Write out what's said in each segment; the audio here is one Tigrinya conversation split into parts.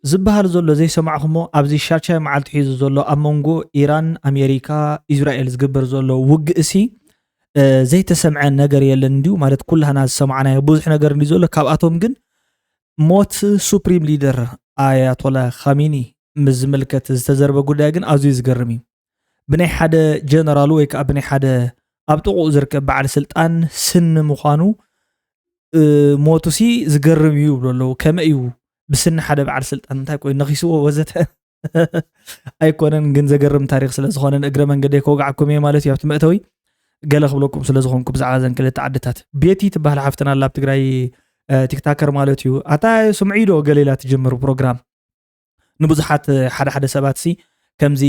ዝበሃል ዘሎ ዘይሰማዕኹሞ ኣብዚ ሻድሻይ መዓልቲ ሒዙ ዘሎ ኣብ መንጎ ኢራን ኣሜሪካ ኢስራኤል ዝግበር ዘሎ ውግእ ሲ ዘይተሰምዐ ነገር የለን እንድዩ። ማለት ኩላህና ዝሰማዕናዮ ብዙሕ ነገር እንድዩ ዘሎ። ካብኣቶም ግን ሞት ሱፕሪም ሊደር ኣያቶላ ካሚኒ ምስ ዝምልከት ዝተዘርበ ጉዳይ ግን ኣዝዩ ዝገርም እዩ። ብናይ ሓደ ጀነራሉ ወይ ከዓ ብናይ ሓደ ኣብ ጥቕኡ ዝርከብ በዓል ስልጣን ስኒ ምዃኑ ሞቱ ሲ ዝገርም እዩ ይብሉ ኣለዉ። ከመይ እዩ ብስኒ ሓደ በዓል ስልጣን እንታይ ኮይኑ ነኺስዎ ወዘተ ኣይኮነን፣ ግን ዘገርም ታሪክ ስለ ዝኾነ ንእግረ መንገደይ ከውግዓኩም እየ ማለት እዩ። ኣብቲ መእተዊ ገለ ክብለኩም ስለ ዝኾንኩ ብዛዕባ ዘን ክልተ ዓድታት። ቤቲ ትበሃል ሓፍትና ኣላ ኣብ ትግራይ ቲክታከር ማለት እዩ። ኣታ ስምዒዶ ገለ ኢላ ትጅምር ፕሮግራም። ንብዙሓት ሓደ ሓደ ሰባት ሲ ከምዚ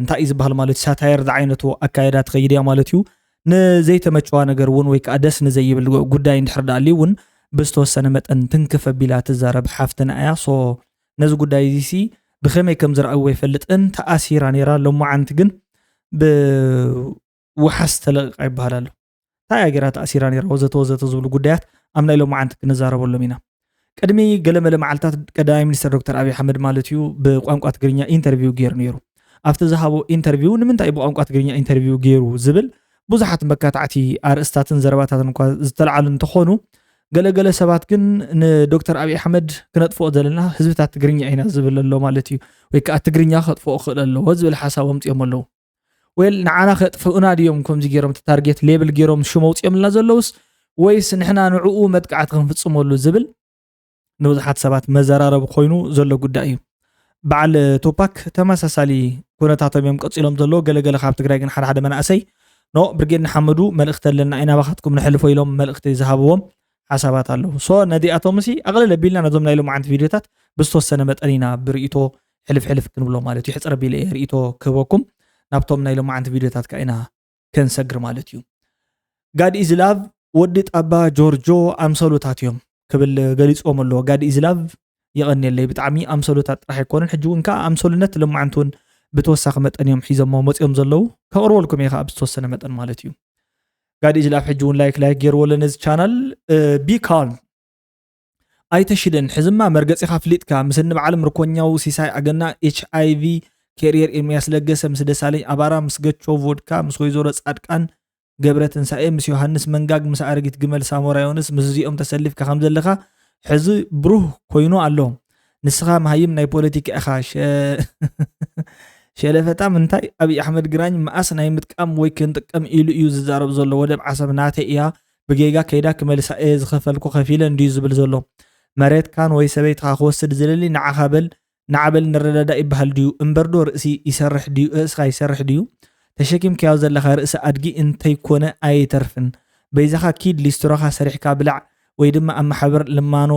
እንታይ እዩ ዝበሃል ማለት ሳታየር ዝዓይነቱ ኣካየዳ ትኸይድ እያ ማለት እዩ። ንዘይተመቸዋ ነገር እውን ወይ ከዓ ደስ ንዘይብል ጉዳይ እንድሕር ዳኣሊ እውን ብዝተወሰነ መጠን ትንክፍ ኣቢላ ትዛረብ ሓፍትና እያ። ሶ ነዚ ጉዳይ እዚ ሲ ብኸመይ ከም ዝረኣይዎ ኣይፈልጥን። ተኣሲራ ነይራ፣ ሎማዓንቲ ግን ብውሓስ ተለቂቃ ይበሃል ኣሎ። እንታይ እያ ገይራ ተኣሲራ ነይራ ወዘተ ወዘተ ዝብሉ ጉዳያት ኣብ ናይ ሎማዓንቲ ክንዛረበሎም ኢና። ቅድሚ ገለመለ መዓልታት ቀዳማይ ሚኒስትር ዶክተር ኣብይ ኣሕመድ ማለት እዩ ብቋንቋ ትግርኛ ኢንተርቪው ገይሩ ነይሩ። ኣብቲ ዝሃቦ ኢንተርቪው ንምንታይ ብቋንቋ ትግርኛ ኢንተርቪው ገይሩ ዝብል ብዙሓት መካታዕቲ ኣርእስታትን ዘረባታትን እኳ ዝተለዓሉ እንተኾኑ ገለገለ ሰባት ግን ንዶክተር ኣብይ ኣሕመድ ክነጥፍኦ ዘለና ህዝብታት ትግርኛ ኢና ዝብል ኣሎ ማለት እዩ፣ ወይ ከዓ ትግርኛ ከጥፍኦ ክእል ኣለዎ ዝብል ሓሳብ ኣምፅኦም ኣለዉ። ወል ንዓና ከጥፍኡና ድዮም ከምዚ ገይሮም እቲ ታርጌት ሌብል ገይሮም ሽም ኣውፅኦምልና ዘለውስ ወይስ ንሕና ንዕኡ መጥቃዕቲ ክንፍፅመሉ ዝብል ንብዙሓት ሰባት መዘራረቢ ኮይኑ ዘሎ ጉዳይ እዩ። በዓል ቱፓክ ተመሳሳሊ ኩነታቶም እዮም ቀፂሎም ዘለዉ። ገለገለ ካብ ትግራይ ግን ሓደ ሓደ መናእሰይ ኖ ብርጌድ ንሓመዱ መልእክቲ ኣለና ኢና ባኻትኩም ንሕልፎ ኢሎም መልእክቲ ዝሃብዎም ሓሳባት ኣለዉ። ሶ ነዚኣቶም ሲ ኣቕልል ኣቢልና ነዞም ናይ ሎማዓንቲ ቪድዮታት ብዝተወሰነ መጠን ኢና ብርእይቶ ሕልፍ ሕልፍ ክንብሎ ማለት እዩ። ሕፅር ኣቢለ እየ ርእይቶ ክህበኩም ናብቶም ናይ ሎማዓንቲ ቪድዮታት ከዓ ኢና ከንሰግር ማለት እዩ። ጋድ ኢዝ ላቭ ወዲ ጣባ ጆርጆ ኣምሰሉታት እዮም ክብል ገሊፅዎም ኣለዎ። ጋድ ኢዝ ላቭ የቐንየለይ ብጣዕሚ ኣምሰሉታት ጥራሕ ኣይኮነን። ሕጂ እውን ከዓ ኣምሰሉነት ሎማዓንቲ እውን ብተወሳኺ መጠን እዮም ሒዞሞ መፂኦም ዘለዉ። ከቕርበልኩም እየ ከዓ ብዝተወሰነ መጠን ማለት እዩ። ጋድ ኢዝ ላቭ ሕጂ እውን ላይክ ላይክ ገይርዎ ኣሎ ነዚ ቻናል። ቢ ካልም ኣይተሽደን ሕዝማ መርገፂኻ ፍሊጥካ ምስ እንበዓል ምርኮኛው ሲሳይ ኣገና ኤች ኣይ ቪ ኬሪየር ኤርሚያስ ለገሰ ምስ ደሳለኝ ኣባራ ምስ ገቾ ቮድካ ምስ ወይዘሮ ፃድቃን ገብረ ትንሳኤ ምስ ዮሃንስ መንጋግ ምስ ኣረጊት ግመል ሳሞራ ዮንስ ምስ እዚኦም ተሰሊፍካ ከም ዘለኻ ሕዚ ብሩህ ኮይኑ ኣሎ። ንስኻ መሃይም ናይ ፖለቲካ ኢኻ። ሸ- ሸለፈጣም እንታይ ኣብይ ኣሕመድ ግራኝ መኣስ ናይ ምጥቃም ወይ ክንጥቀም ኢሉ እዩ ዝዛረብ ዘሎ። ወደብ ዓሰብ ናተይ እያ ብጌጋ ከይዳ ክመልሳ እየ ዝኸፈልኩ ከፊለ እንድዩ ዝብል ዘሎ። መሬትካን ወይ ሰበይትኻ ክወስድ ዝደሊ ንዓኻ በል ንዓበል ንረዳዳእ ይበሃል ድዩ እምበርዶ ርእሲ ይሰርሕ ድዩ ርእስኻ ይሰርሕ ድዩ ተሸኪምካዮ ዘለኻ ርእሲ ኣድጊ እንተይኮነ ኣይተርፍን። በይዛኻ ኪድ ሊስትሮኻ ሰሪሕካ ብላዕ ወይ ድማ ኣብ ማሕበር ልማኖ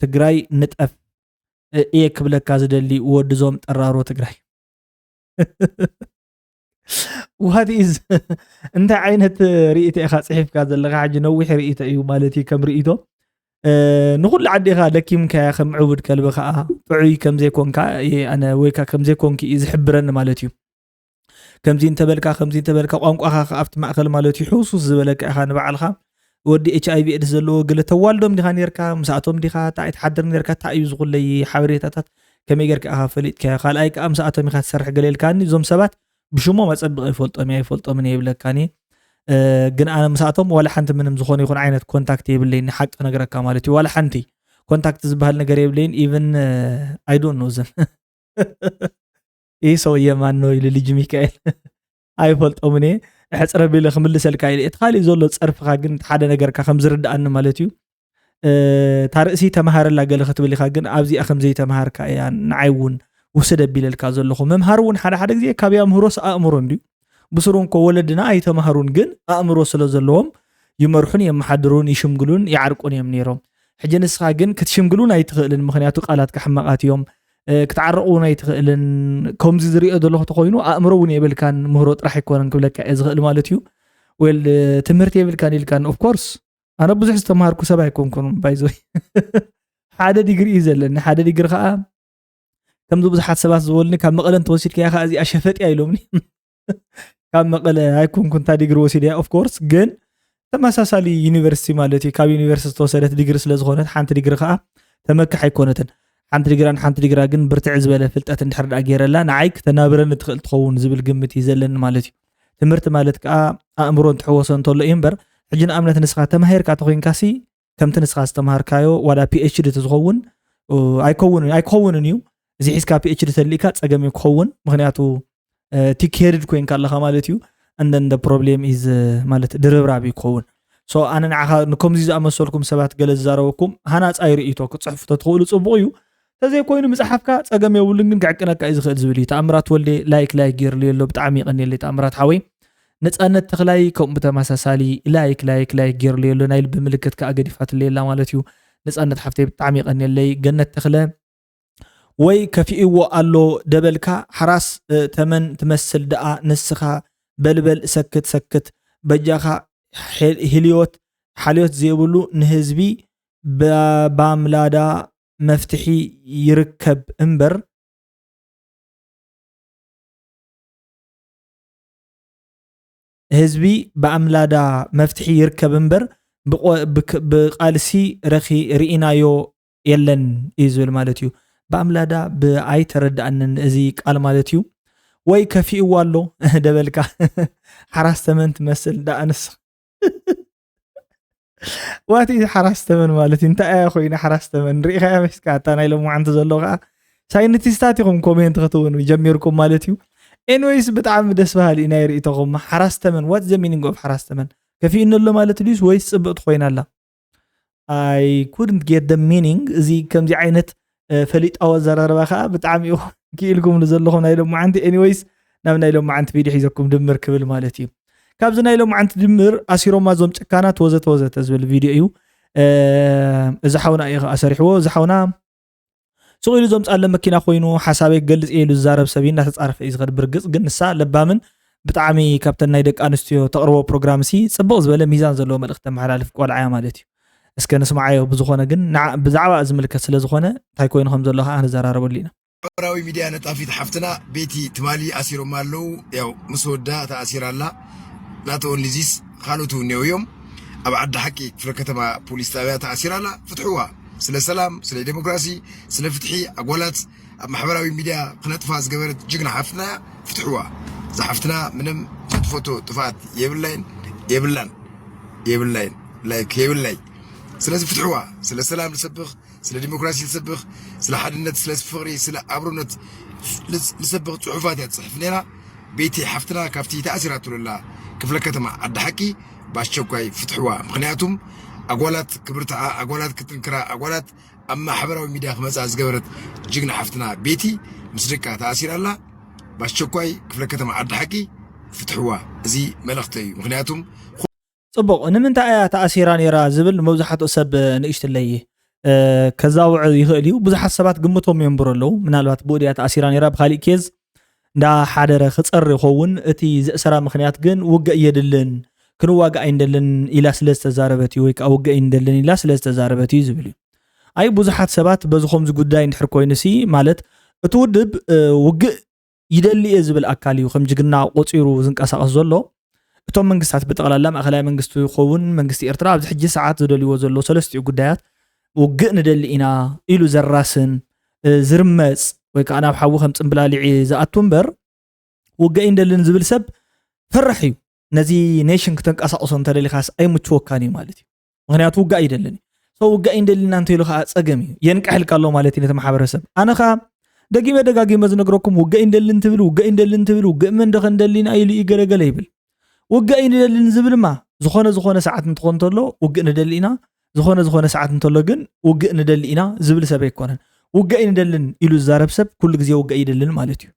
ትግራይ ንጠፍ እየ ክብለካ ዝደሊ ወድዞም ጠራሮ ትግራይ። What is እንታይ ዓይነት ርእይቶ ኢኻ ፅሒፍካ ዘለኻ? ሕጂ ነዊሕ ርእይቶ እዩ ማለት እዩ ከም ርእይቶ ንኩሉ ዓዲ ኢኻ ለኪምካያ ከም ዕቡድ ከልቢ ከዓ ጥዑይ ከምዘይኮንካ ወይ ከዓ ከምዘይኮንክ እዩ ዝሕብረኒ ማለት እዩ። ከምዚ እንተበልካ ከምዚ እንተበልካ ቋንቋኻ ኣብቲ ማእኸል ማለት እዩ ሕውሱስ ዝበለካ ኢኻ ንባዕልኻ ወዲ ኤች ኣይ ቪ ኤድስ ዘለዎ ገለ ተዋልዶም ዲኻ ነርካ ምስኣቶም ዲኻ እንታይ ትሓድር ነርካ እንታይ እዩ ዝኹለይ ሓበሬታታት ከመይ ጌርካ ኢኻ ፈሊጥካዮ ካልኣይ ከዓ ምስኣቶም ኢኻ ትሰርሕ ገለ ኢልካኒ እዞም ሰባት ብሽሞም ኣፀብቐ ይፈልጦም እየ ኣይፈልጦምን እየ ይብለካኒ ግን ኣነ ምስኣቶም ዋላ ሓንቲ ምንም ዝኾነ ይኹን ዓይነት ኮንታክት የብለይን ሓቂ ነግረካ ማለት እዩ ዋላ ሓንቲ ኮንታክት ዝበሃል ነገር የብለይን even I don't know them ይህ ሰውየ ማን ነው ይሉ ልጅ ሚካኤል ኣይፈልጦምን እየ ሕፅረ ቢለ ክምልሰልካ ኢለ እቲ ካሊእ ዘሎ ፀርፍካ ግን ሓደ ነገርካ ከም ዝርድኣኒ ማለት እዩ እታ ርእሲ ተምሃረላ ገለ ክትብል ኢኻ ግን ኣብዚኣ ከም ዘይተምሃርካ እያ ንዓይ እውን ውስድ ኣቢለልካ ዘለኹ ምምሃር እውን ሓደ ሓደ ግዜ ካብ ኣእምህሮስ ኣእምሮ እንድዩ ብስሩ እንኮ ወለድና ኣይተምሃሩን ግን ኣእምሮ ስለ ዘለዎም ይመርሑን የመሓድሩን ይሽምግሉን ይዓርቁን እዮም ነይሮም ሕጂ ንስኻ ግን ክትሽምግሉን ኣይትኽእልን ምኽንያቱ ቃላትካ ሕማቓት እዮም ክትዓረቑ እውን ኣይትኽእልን ከምዚ ዝሪኦ ዘለኹ ተኮይኑ ኣእምሮ እውን የብልካን ምህሮ ጥራሕ ኣይኮነን ክብለካ እየ ዝኽእል ማለት እዩ well ትምህርቲ የብልካን ኢልካን of course ኣነ ብዙሕ ዝተምሃርኩ ሰብ ኣይኮንኩን ባይዞይ ሓደ ዲግሪ እዩ ዘለኒ ሓደ ዲግሪ ከዓ ከምዚ ብዙሓት ሰባት ዝበሉኒ ካብ መቐለ እንተወሲድካያ ከዓ እዚኣ ሸፈጥ እያ ኢሎምኒ ካብ መቐለ ኣይኮንኩ እንታ ዲግሪ ወሲደ እያ of course ግን ተመሳሳሊ ዩኒቨርሲቲ ማለት እዩ ካብ ዩኒቨርሲቲ ዝተወሰደት ዲግሪ ስለ ዝኾነት ሓንቲ ዲግሪ ከዓ ተመክሕ ኣይኮነትን ሓንቲ ዲግራ ንሓንቲ ዲግራ ግን ብርትዕ ዝበለ ፍልጠት እንድሕር ደኣ ገይረላ ንዓይ ክተናብረኒ ትኽእል ትኸውን ዝብል ግምት እዩ ዘለኒ ማለት እዩ። ትምህርቲ ማለት ከዓ ኣእምሮ እንትሕወሶ እንተሎ እዩ እምበር፣ ሕጂ ንኣብነት ንስኻ ተማሂርካ ተኾይንካሲ ከምቲ ንስኻ ዝተምሃርካዮ ዋላ ፒ ኤች ዲ ተዝኸውን ኣይከውንን ኣይክኸውንን እዩ። እዚ ሒዝካ ፒ ኤች ዲ ተልእካ ጸገም እዩ ክኸውን፣ ምክንያቱ እቲ ክሄድድ ኮይንካ ኣለኻ ማለት እዩ። And then the problem is ማለት ድርብራብ እዩ ክኸውን። So ኣነ ንዓኻ ንከምዚ ዝኣመሰልኩም ሰባት ገለ ዝዛረበኩም ሃናጻይ ርእይቶ ክትጽሕፉ ተትኽእሉ ጽቡቕ እዩ። ተዘይኮይኑ ምጽሓፍካ ጸገም የብሉን፣ ግን ክዕቅነካ እዩ ዝኽእል ዝብል እዩ። ተኣምራት ወልዴ ላይክ ላይክ ገይርሉ ኣሎ፣ ብጣዕሚ ይቐንየለይ ተኣምራት ሓወይ። ነጻነት ተኽላይ ከምኡ ብተመሳሳሊ ላይክ ላይክ ላይክ ገይርሉ ኣሎ፣ ናይ ልቢ ምልክት ከኣ ገዲፋትለይ ኣላ ማለት እዩ። ነጻነት ሓፍተይ ብጣዕሚ ይቐንየለይ። ገነት ተኽለ ወይ ከፊእዎ ኣሎ ደበልካ ሓራስ ተመን ትመስል ደኣ ንስኻ በልበል ሰክት ሰክት በጃኻ ሄልዮት ሓልዮት ዘይብሉ ንህዝቢ ባምላዳ መፍትሒ ይርከብ እምበር ህዝቢ ብኣምላዳ መፍትሒ ይርከብ እምበር ብቃልሲ ረኺ ርኢናዮ የለን እዩ ዝብል ማለት እዩ። ብኣምላዳ ብኣይተረዳኣንን እዚ ቃል ማለት እዩ። ወይ ከፊእዋ ኣሎ ደበልካ ሓራስ ተመን ትመስል ደኣ ንስኻ ዋት ኢዝ ሓራስ ተመን ማለት እዩ? እንታይ እያ ኮይና ሓራስ ተመን? ርኢኻያ መሲካ ኣታ ናይ ሎማዓንቲ ዘሎ ከዓ ሳይንቲስታት ኢኹም ኮሜንት ክትውን ጀሚርኩም ማለት እዩ። ኤንወይስ ብጣዕሚ ደስ በሃሊ እዩ ናይ ርእይቶኹም። ሓራስ ተመን what the meaning of ሓራስ ተመን? ከፊእኒ ኣሎ ማለት ድዩስ ወይስ ጽብቕቲ ኮይና ኣላ? I couldn't get the meaning። እዚ ከምዚ ዓይነት ፈሊጣዊ ኣዘራርባ ከዓ ብጣዕሚ እዩ ክኢልኩም ዘለኹም ናይ ሎማዓንቲ። ኤኒወይስ ናብ ናይ ሎማዓንቲ ቪድዮ ሒዘኩም ድምር ክብል ማለት እዩ። ካብዚ ናይ ሎማዓንቲ ድምር ኣሲሮማ እዞም ጭካናት ወዘተ ወዘተ ዝብል ቪድዮ እዩ። እዚ ሓውና እዩ ከዓ ሰሪሕዎ። እዚ ሓውና ስቕ ኢሉ ዘምፅኣለ መኪና ኮይኑ ሓሳበይ ክገልፅ እየ ኢሉ ዝዛረብ ሰብ እዩ። እናተፃረፈ እዩ ዝኸድ። ብርግፅ ግን ንሳ ለባምን ብጣዕሚ ካብተን ናይ ደቂ ኣንስትዮ ተቕርቦ ፕሮግራም ሲ ፅብቕ ዝበለ ሚዛን ዘለዎ መልእኽቲ ተመሓላልፍ ቆልዓ እያ ማለት እዩ። እስከ ንስማዓዮ። ብዝኾነ ግን ንዓ- ብዛዕባ ዝምልከት ስለ ዝኾነ እንታይ ኮይኑ ከም ዘሎ ከዓ ክንዘራረበሉ ኢና። ማሕበራዊ ሚድያ ነጣፊት ሓፍትና ቤቲ ትማሊ ኣሲሮማ ኣለዉ። ያው ምስ ወዳ ተኣሲራ ኣላ። ናተ ኦንሊዚስ ካልኦት እውን እኒአው እዮም። ኣብ ዓዲ ሓቂ ክፍለ ከተማ ፖሊስ ጣብያ ተኣሲራ ኣላ። ፍትሕዋ። ስለ ሰላም፣ ስለ ዴሞክራሲ፣ ስለ ፍትሒ ኣጓላት ኣብ ማሕበራዊ ሚድያ ክነጥፋ ዝገበረት ጅግና ሓፍትና እያ። ፍትሕዋ። እዛ ሓፍትና ምንም ትፈቶ ጥፍኣት የብላይን የብላን የብላይን ላይክ የብላይ። ስለዚ ፍትሕዋ። ስለ ሰላም ንሰብኽ፣ ስለ ዲሞክራሲ ንሰብኽ፣ ስለ ሓድነት፣ ስለ ፍቕሪ፣ ስለ ኣብሮነት ልስ- ንሰብኽ ጽሑፋት እያ ትጽሕፍ ነይራ። ቤቲ ሓፍትና ካብቲ ተኣሲራትሉ ኣላ ክፍለ ከተማ ዓዲ ሓቂ ብኣስቸኳይ ፍትሕዋ። ምኽንያቱም ኣጓላት ክብርትዓ፣ ኣጓላት ክጥንክራ፣ ኣጓላት ኣብ ማሕበራዊ ሚድያ ክመጻ ዝገበረት ጅግና ሓፍትና ቤቲ ምስ ደቃ ተኣሲራ ኣላ። ብኣስቸኳይ ክፍለ ከተማ ዓዲ ሓቂ ፍትሕዋ። እዚ መልእኽተይ እዩ። ምኽንያቱም ጽቡቕ፣ ንምንታይ እያ ተኣሲራ ነይራ ዝብል ንመብዛሕትኡ ሰብ ንእሽትለይ እ፣ ከዛውዕ ይኽእል እዩ። ብዙሓት ሰባት ግምቶም የንብሩ ኣለዉ። ምናልባት ብኡ ድያ ተኣሲራ ነይራ፣ ብኻሊእ ኬዝ እንዳሓደረ ክጸሪ ይኸውን። እቲ ዘእሰራ ምኽንያት ግን ውግእ የድልን፣ ክንዋጋእ ኣይንደልን ኢላ ስለ ዝተዛረበት እዩ፣ ወይ ከዓ ውግእ ኣይንደልን ኢላ ስለ ዝተዛረበት እዩ ዝብል እዩ። ኣይ ብዙሓት ሰባት በዚ ከምዚ ጉዳይ እንድሕር ኮይኑ ሲ ማለት እቲ ውድብ እ፣ ውግእ ይደሊ እየ ዝብል ኣካል እዩ ከም ጅግና ቆጺሩ ዝንቀሳቐስ ዘሎ። እቶም መንግስታት ብጠቕላላ ማእኸላይ መንግስቲ ይኸውን መንግስቲ ኤርትራ ኣብዚ ሕጂ ሰዓት ዝደልይዎ ዘሎ ሰለስቲኡ ጉዳያት ውግእ ንደሊ ኢና ኢሉ ዘራስን እ፣ ዝርመጽ ወይ ከዓ ናብ ሓዊ ከም ጽምብላሊዒ ዝኣቱ እምበር ውግእ ኣይንደልን ዝብል ሰብ ፈራሕ እዩ። ነዚ ኔሽን ክተንቀሳቕሶ እንተደሊኻስ ኣይምችወካን እዩ ማለት እዩ። ምኽንያቱ ውግእ ኣይደልን እዩ። So ውግእ ኣይንደልን ኢና እንተኢሉ ከዓ ጸገም እዩ። የንቅሐልካ ኣሎ ማለት እዩ ነቲ ማሕበረሰብ። ኣነ ከዓ ደጊመ ደጋጊመ ዝነግረኩም ውግእ ኣይንደልን ትብል፣ ውግእ ኣይንደልን ትብል፣ ውግእ መንደኸ እንደሊና ኢሉ እዩ ገለገለ ይብል። ውግእ ኣይንደልን ዝብልማ ዝኾነ ዝኾነ ሰዓት እንትኾን እንተሎ ውግእ ንደሊ ኢና፣ ዝኾነ ዝኾነ ሰዓት እንተሎ ግን ውግእ ንደሊ ኢና ዝብል ሰብ ኣይኮነን። ውግእ ኣይንደልን ኢሉ ዝዛረብ ሰብ ኩሉ ግዜ ውግእ ይደልን ማለት እዩ።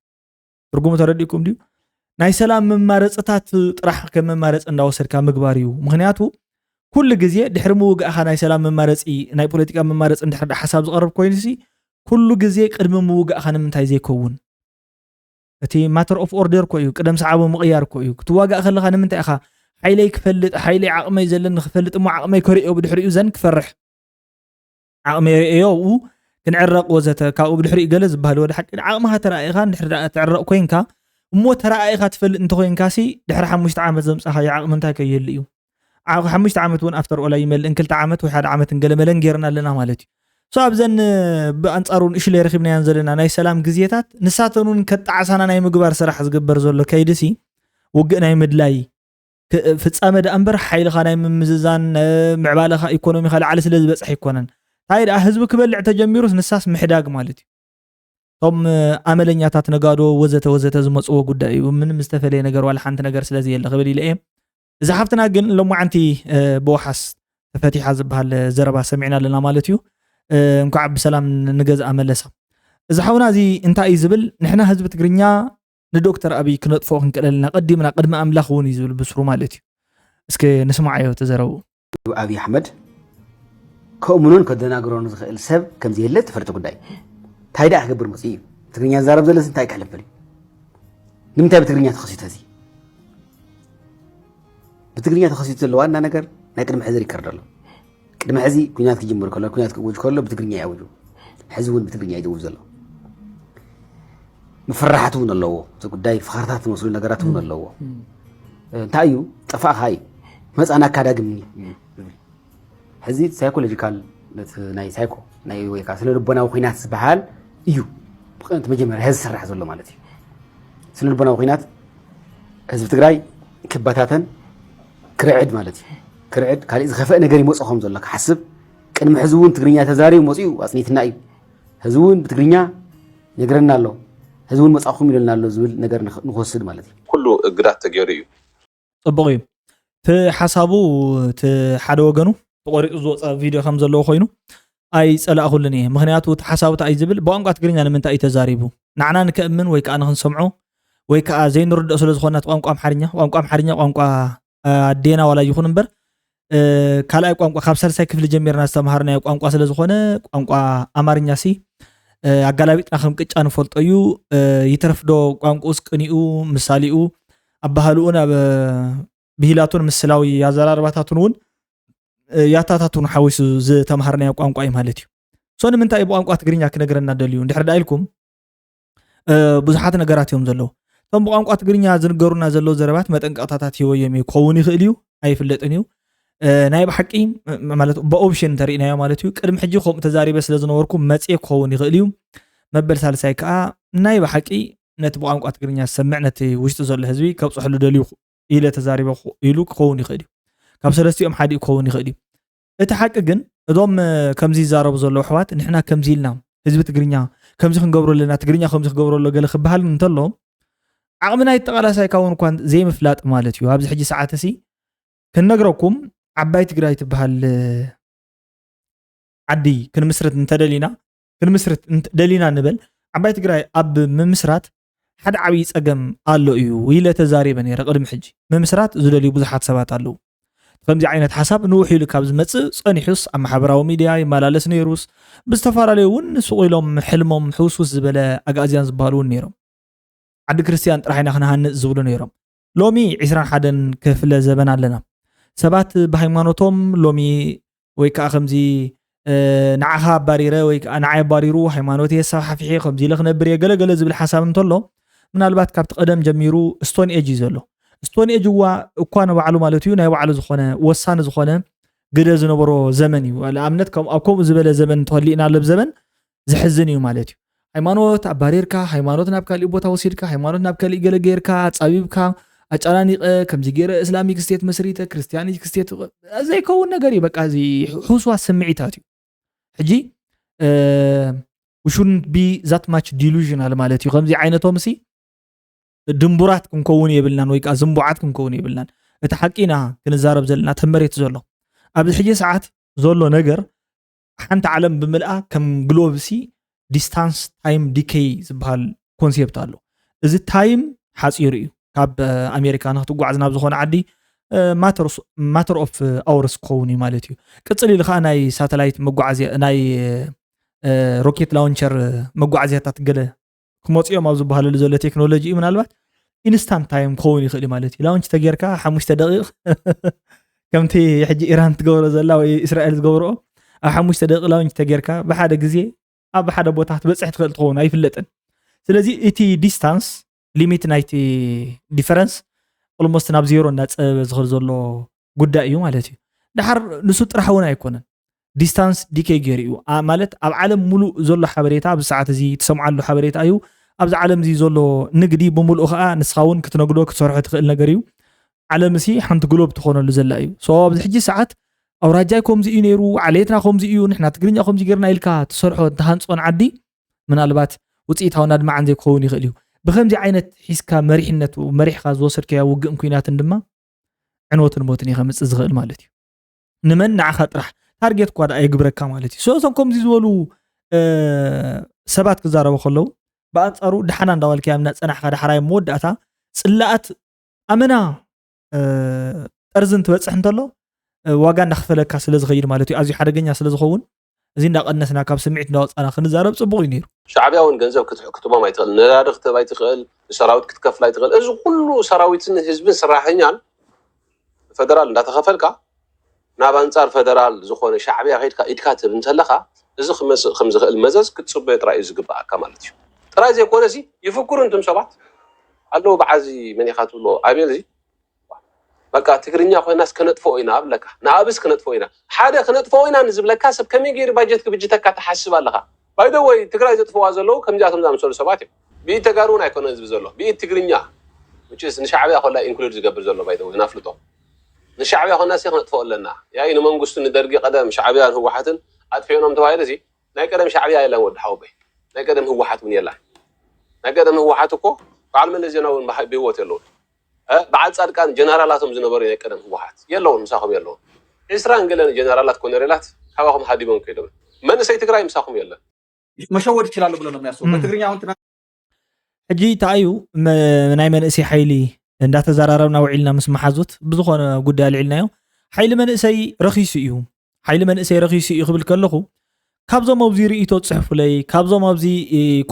ትርጉሙ ተረዲእኩም ድዩ? ናይ ሰላም መማረፅታት ጥራሕ ከም መማረፂ እንዳወሰድካ ምግባር እዩ። ምኽንያቱ ኩሉ ግዜ ድሕሪ ምውጋእኻ ናይ ሰላም መማረፂ ናይ ፖለቲካ መማረፂ እንድሕር ዳ ሓሳብ ዝቐርብ ኮይኑሲ ኩሉ ግዜ ቅድሚ ምውጋእኻ ንምንታይ ዘይከውን? እቲ matter of order እኮ እዩ፣ ቅደም ሰዓቡ ምቕያር እኮ እዩ። ክትዋጋእ ከለኻ ንምንታይ ኢኻ ሓይለይ ክፈልጥ ሓይለይ ዓቕመይ ዘለኒ ክፈልጥ እሞ ዓቕመይ ከርእዮ ብድሕሪኡ ዘን ክፈርሕ ዓቕሚ የርእዮ ኣብኡ ክንዕረቕ ወዘተ ካብኡ ብድሕሪኡ ገለ ዝበሃል ወደ ሓቂ ዓቕምኻ ተረኣኢኻ እንድሕር ደኣ ትዕረቕ ኮይንካ እሞ ተረኣኢኻ ትፈልጥ እንተኮይንካሲ ድሕሪ ሓሙሽተ ዓመት ዘምፃኻዮ ዓቕሚ እንታይ ከየሉ እዩ ሓሙሽተ ዓመት እውን ኣፍተር ኦላ ይመልእን ክልተ ዓመት ወይ ሓደ ዓመትን ገለ መለን ጌርና ኣለና ማለት እዩ So ኣብዘን ብኣንጻሩ ንእሽለይ ረኺብናያን ዘለና ናይ ሰላም ግዜታት ንሳተን እውን ከጣዓሳና ናይ ምግባር ስራሕ ዝግበር ዘሎ ከይድሲ ውግእ ናይ ምድላይ ፍጻመ ደኣ እምበር ሓይልኻ ናይ ምምዝዛን ምዕባለኻ ኢኮኖሚኻ ላዕሊ ስለ ዝበጽሕ ኣይኮነን። እንታይ ደኣ ህዝቢ ክበልዕ ተጀሚሩስ ንሳስ ምሕዳግ ማለት እዩ። እቶም ኣመለኛታት ነጋዶ ወዘተ ወዘተ ዝመፅዎ ጉዳይ እዩ። ምንም ዝተፈለየ ነገር ዋላ ሓንቲ ነገር ስለ ዘየለ ክብል ኢለ እየ። እዛ ሓፍትና ግን ሎማዓንቲ ብወሓስ ተፈቲሓ ዝበሃል ዘረባ ሰሚዕና ኣለና ማለት እዩ። እንኳዕ ብሰላም ንገዝኣ መለሳ። እዚ ሓውና እዚ እንታይ እዩ ዝብል? ንሕና ህዝቢ ትግርኛ ንዶክተር ኣብይ ክነጥፍኦ ክንክእል ኣለና፣ ቀዲምና ቅድሚ ኣምላኽ እውን እዩ ዝብል ብስሩ ማለት እዩ። እስከ ንስማዓዮ ተዘረቡ። ኣብይ ኣሕመድ ከእምኖን ከደናግሮን ዝኽእል ሰብ ከምዘየለ ተፈልጠ ጉዳይ። እንታይ ደኣ ክገብር መፅኡ እዩ? ትግርኛ ዝዛረብ ዘለስ እንታይ ክሕለፈል እዩ? ንምንታይ ብትግርኛ ተኸሲቱ? እዚ ብትግርኛ ተኸሲቱ ዘሎ ዋና ነገር ናይ ቅድሚ ሕዚ ሪከርድ ኣሎ። ቅድሚ ሕዚ ኩናት ክጅምር ከሎ፣ ኩናት ክእውጅ ከሎ ብትግርኛ ይኣውጁ። ሕዚ እውን ብትግርኛ ይድውብ ዘሎ። መፈራሕቲ እውን ኣለዎ። እቲ ጉዳይ ፍኻርታት ዝመስሉ ነገራት እውን ኣለዎ። እንታይ እዩ? ጠፋእኻ እዩ። መፃናካ ዳግም እዩ ዝብል። ሕዚ ሳይኮሎጂካል ናይ ሳይኮ ናይ ወይ ከዓ ስነ ልቦናዊ ኩናት ዝበሃል እዩ ብቀንት መጀመርያ ሕዚ ዝስራሕ ዘሎ ማለት እዩ። ስነ ልቦናዊ ኩናት ህዝቢ ትግራይ ክበታተን ክርዕድ ማለት እዩ። ክርዕድ ካሊእ ዝኸፈእ ነገር ይመፅእ ከም ዘሎ ክሓስብ ቅድሚ ሕዚ እውን ትግርኛ ተዛሪቡ መፅኡ ኣፅኒትና እዩ። ህዝቢ እውን ብትግርኛ ይነግረና ኣሎ። ህዝቢ እውን መፃኹም ኢለና ኣሎ ዝብል ነገር ንኽ- ንክወስድ ማለት እዩ። ኩሉ እግዳት ተገይሩ እዩ። ፅቡቕ እዩ። እቲ ሓሳቡ እቲ ሓደ ወገኑ ተቆሪፁ ዝወፀ ቪድዮ ከም ዘለዎ ኮይኑ ኣይፀላእኩሉን እየ። ምክንያቱ እቲ ሓሳቡ እንታይ እዩ ዝብል ብቋንቋ ትግርኛ ንምንታይ እዩ ተዛሪቡ? ንዓና ንከእምን ወይ ከዓ ንክንሰምዖ ወይ ከዓ ዘይንርድኦ ስለ ዝኾነ እቲ ቋንቋ ኣምሓርኛ ቋንቋ ኣምሓርኛ ቋንቋ ኣዴና ዋላ ይኹን እምበር ካልኣይ ቋንቋ ካብ ሳልሳይ ክፍሊ ጀሚርና ዝተምሃርናዮ ቋንቋ ስለ ዝኾነ ቋንቋ ኣማርኛ ሲ ኣጋላቢጥና ከም ቅጫ ንፈልጦ እዩ። ይትረፍዶ ቋንቁስ ቅኒኡ ምሳሊኡ ኣባህልኡን ኣብ ብሂላቱን ምስላዊ ኣዘራርባታቱን እውን ያታታቱን ሓዊሱ ዝተምሃርናዮ ቋንቋ እዩ ማለት እዩ። ሶ ንምንታይ ብቋንቋ ትግርኛ ክነግረና ደልዩ እንድሕር ዳ ኢልኩም ብዙሓት ነገራት እዮም ዘለዉ። እቶም ብቋንቋ ትግርኛ ዝንገሩና ዘለዉ ዘረባት መጠንቀቕታታት ሂወዮም እዩ ክኸውን ይኽእል እዩ፣ ኣይፍለጥን እዩ። ናይ ብሓቂ ማለት ብኦፕሽን እንተሪእናዮ ማለት እዩ። ቅድሚ ሕጂ ከምኡ ተዛሪበ ስለ ዝነበርኩ መፅየ ክኸውን ይኽእል እዩ። መበል ሳልሳይ ከዓ ናይ ብሓቂ ነቲ ብቋንቋ ትግርኛ ዝሰምዕ ነቲ ውሽጢ ዘሎ ህዝቢ ከብፅሐሉ ደልዩ ኢለ ተዛሪበ ኢሉ ክኸውን ይኽእል እዩ። ካብ ሰለስቲኦም ሓዲኡ ክኸውን ይኽእል እዩ። እቲ ሓቂ ግን እዞም ከምዚ ይዛረቡ ዘለዉ ኣሕዋት ንሕና ከምዚ ኢልና ህዝቢ ትግርኛ ከምዚ ክንገብሮ ኣለና ትግርኛ ከምዚ ክገብሮ ኣሎ ገለ ክበሃል እንተሎ ዓቕሚ ናይ ተቓላሳይካ እውን እኳ ዘይምፍላጥ ማለት እዩ። ኣብዚ ሕጂ ሰዓት እዚ ክንነግረኩም ዓባይ ትግራይ ትበሃል ዓዲ ክንምስርት እንተደሊና ክንምስርት ደሊና ንበል ዓባይ ትግራይ ኣብ ምምስራት ሓደ ዓብዪ ፀገም ኣሎ እዩ ኢለ ተዛሪበ ነይረ። ቅድሚ ሕጂ ምምስራት ዝደልዩ ብዙሓት ሰባት ኣለዉ። ከምዚ ዓይነት ሓሳብ ንውሕ ኢሉ ካብ ዝመፅእ ፀኒሑስ ኣብ ማሕበራዊ ሚድያ ይመላለስ ነይሩስ ብዝተፈላለዩ እውን ስቕ ኢሎም ሕልሞም ሕውስውስ ዝበለ ኣግኣዝያን ዝበሃሉ እውን ነይሮም። ዓዲ ክርስትያን ጥራሕ ኢና ክንሃንፅ ዝብሉ ነይሮም። ሎሚ ዕስራን ሓደን ክፍለ ዘበን ኣለና። ሰባት ብሃይማኖቶም ሎሚ ወይ ከዓ ከምዚ ንዓኻ ኣባሪረ ወይ ከዓ ንዓይ ኣባሪሩ ሃይማኖት የሰፋሕፊሐ ከምዚ ኢለ ክነብር እየ ገለገለ ዝብል ሓሳብ እንተሎ ምናልባት ካብቲ ቀደም ጀሚሩ ስቶን ኤጅ እዩ ዘሎ። ስቶን ኤጅ እዋ እኳ ንባዕሉ ማለት እዩ ናይ ባዕሉ ዝኾነ ወሳኒ ዝኾነ ግደ ዝነበሮ ዘመን እዩ። ንኣብነት ኣብ ከምኡ ዝበለ ዘመን እንተኸሊእና ለብ ዘመን ዘሕዝን እዩ ማለት እዩ። ሃይማኖት ኣባሪርካ ሃይማኖት ናብ ካሊእ ቦታ ወሲድካ ሃይማኖት ናብ ካሊእ ገለ ገይርካ ፃቢብካ ኣጨናኒቀ ከምዚ ገይረ እስላሚክ ስቴት መስሪተ ክርስቲያኒክ ስቴት ዘይከውን ነገር እዩ። በቃ እዚ ሕውስዋስ ስምዒታት እዩ። ሕጂ we shouldn't be that much delusional ማለት እዩ። ከምዚ ዓይነቶም ሲ ድንቡራት ክንከውን የብልናን ወይ ከዓ ዝንቡዓት ክንከውን የብልናን። እቲ ሓቂ ኢና ክንዛረብ ዘለና እቲ መሬት ዘሎ ኣብዚ ሕጂ ሰዓት ዘሎ ነገር ሓንቲ ዓለም ብምልኣ ከም ግሎብ ሲ ዲስታንስ ታይም ዲኬይ ዝበሃል ኮንሴፕት ኣሎ። እዚ ታይም ሓፂሩ እዩ። ካብ ኣሜሪካ ንክትጓዓዝ ናብ ዝኾነ ዓዲ ማተር ኦፍ ኣወርስ ክኸውን እዩ ማለት እዩ። ቅፅል ኢሉ ከዓ ናይ ሳተላይት መጓዓዝያ ናይ ሮኬት ላውንቸር መጓዓዝያታት ገለ ክመፅኦም ኣብ ዝበሃለሉ ዘሎ ቴክኖሎጂ እዩ። ምናልባት ኢንስታንት ታይም ክኸውን ይኽእል ማለት እዩ። ላውንች ተጌርካ ሓሙሽተ ደቂቕ ከምቲ ሕጂ ኢራን ትገብሮ ዘላ ወይ እስራኤል ዝገብርኦ ኣብ ሓሙሽተ ደቂቕ ላውንች ተጌርካ ብሓደ ግዜ ኣብ ሓደ ቦታ ክትበፅሕ ትኽእል ትኸውን ኣይፍለጥን። ስለዚ እቲ ዲስታንስ ሊሚት ናይቲ ዲፈረንስ ኦልሞስት ናብ ዜሮ እናፀበበ ዝኽእል ዘሎ ጉዳይ እዩ ማለት እዩ። ድሓር ንሱ ጥራሕ እውን ኣይኮነን። ዲስታንስ ዲኬይ ገይሩ እዩ። ማለት ኣብ ዓለም ሙሉእ ዘሎ ሓበሬታ ኣብዚ ሰዓት እዚ ትሰምዓሉ ሓበሬታ እዩ። ኣብዚ ዓለም እዚ ዘሎ ንግዲ ብምሉእ ከዓ ንስኻ እውን ክትነግዶ ክትሰርሖ ትኽእል ነገር እዩ። ዓለም ሲ ሓንቲ ግሎብ ትኾነሉ ዘላ እዩ። ሶ ኣብዚ ሕጂ ሰዓት ኣውራጃይ ከምዚ እዩ ነይሩ፣ ዓሌትና ከምዚ እዩ፣ ንሕና ትግርኛ ከምዚ ጌርና ኢልካ ትሰርሖ እንተሃንፅኦን ዓዲ ምናልባት ውፅኢታውን ኣድማዕን ዘይክኸውን ይኽእል እዩ። ብከምዚ ዓይነት ሒዝካ መሪሕነቱ መሪሕካ ዝወሰድካዮ ውግእን ኩናትን ድማ ዕንወትን ሞትን እዩ ከምፅእ ዝኽእል ማለት እዩ። ንመን ንዓኻ ጥራሕ ታርጌት እኳ ደኣ የግብረካ ማለት እዩ። ሶ እዞም ከምዚ ዝበሉ ሰባት ክዛረቡ ከለዉ ብኣንፃሩ ደሓና እንዳባልካ ኣብ እናፀናሕካ ዳሕራይ መወዳእታ ፅላኣት ኣመና ጠርዝን ትበፅሕ እንተሎ ዋጋ እንዳክፈለካ ስለ ዝኸይድ ማለት እዩ። ኣዝዩ ሓደገኛ ስለ ዝኸውን እዚ እንዳቐነስና ካብ ስምዒት እንዳወፃና ክንዛረብ ፅቡቕ እዩ ነይሩ። ሻዕብያ እውን ገንዘብ ክትቦም ኣይትኽእል፣ ነዳዲ ክትህብ ኣይትኽእል፣ ንሰራዊት ክትከፍል ኣይትኽእል። እዚ ኩሉ ሰራዊትን ህዝብን ሰራሕተኛን ፈደራል እንዳተኸፈልካ ናብ ኣንፃር ፈደራል ዝኾነ ሻዕብያ ከይድካ ኢድካ ትህብ እንተለኻ እዚ ክመፅእ ከም ዝኽእል መዘዝ ክትፅበዮ ጥራይ እዩ ዝግበኣካ ማለት እዩ። ጥራይ ዘይኮነ ሲ ይፍክሩ እንቱም ሰባት ኣለዉ። በዓዚ መን ኢኻ ትብሎ ኣቤል እዚ በቃ ትግርኛ ኮይናስ ከነጥፍኦ ኢና ኣብለካ ንኣብስ ከነጥፍኦ ኢና ሓደ ከነጥፍኦ ኢና ንዝብለካ ሰብ ከመይ ገይሩ ባጀት ክብጅተካ ትሓስብ ኣለኻ? ባይደወይ ትግራይ ዘጥፍዋ ዘለዉ ከምዚኣቶም ዝኣምሰሉ ሰባት እዮም። ብኢድ ተጋሩ እውን ኣይኮነ ዝብ ዘሎ ብኢድ ትግርኛ ንሻዕብያ ኮላ ኢንክሉድ ዝገብር ዘሎ ባይደወይ ናፍልጦ ንሻዕብያ ኮና ሲ ክነጥፍኦ ኣለና። ያይ ንመንግስቱ ንደርጊ ቀደም ሻዕብያን ህወሓትን ኣጥፊኦኖም ተባሂሉ ሲ ናይ ቀደም ሻዕብያ የለን ወዲ ሓወበይ ናይ ቀደም ህወሓት እውን የላን። ናይ ቀደም ህወሓት እኮ በዓል መለስ ዜናዊ እውን ብሃ- ብህይወት የለውን። እ፣ በዓል ጻድቃን ጀነራላቶም ዝነበሩ ናይ ቀደም ህወሓት የለውን፣ ምሳኹም የለውን። ዕስራን ገለን ጀነራላት ኮነሬላት ካባኹም ሃዲሞም ከይዶም። መንእሰይ ትግራይ ምሳኹም የለን። መሸወድ ይችላሉ ብሎ ነው የሚያስቡ። እም። በትግርኛ አሁን ትናንት ሕጂ እንታይ እዩ መ- ናይ መንእሰይ ሓይሊ እንዳተዘራረብና ውዒልና ምስ መሓዙት ብዝኾነ ጉዳይ ኣልዒልናዮ። ሓይሊ መንእሰይ ረኺሱ እዩ። ሓይሊ መንእሰይ ረኺሱ እዩ ክብል ከለኹ ካብዞም ኣብዚ ርእይቶ ዝፅሕፉለይ ካብዞም ኣብዚ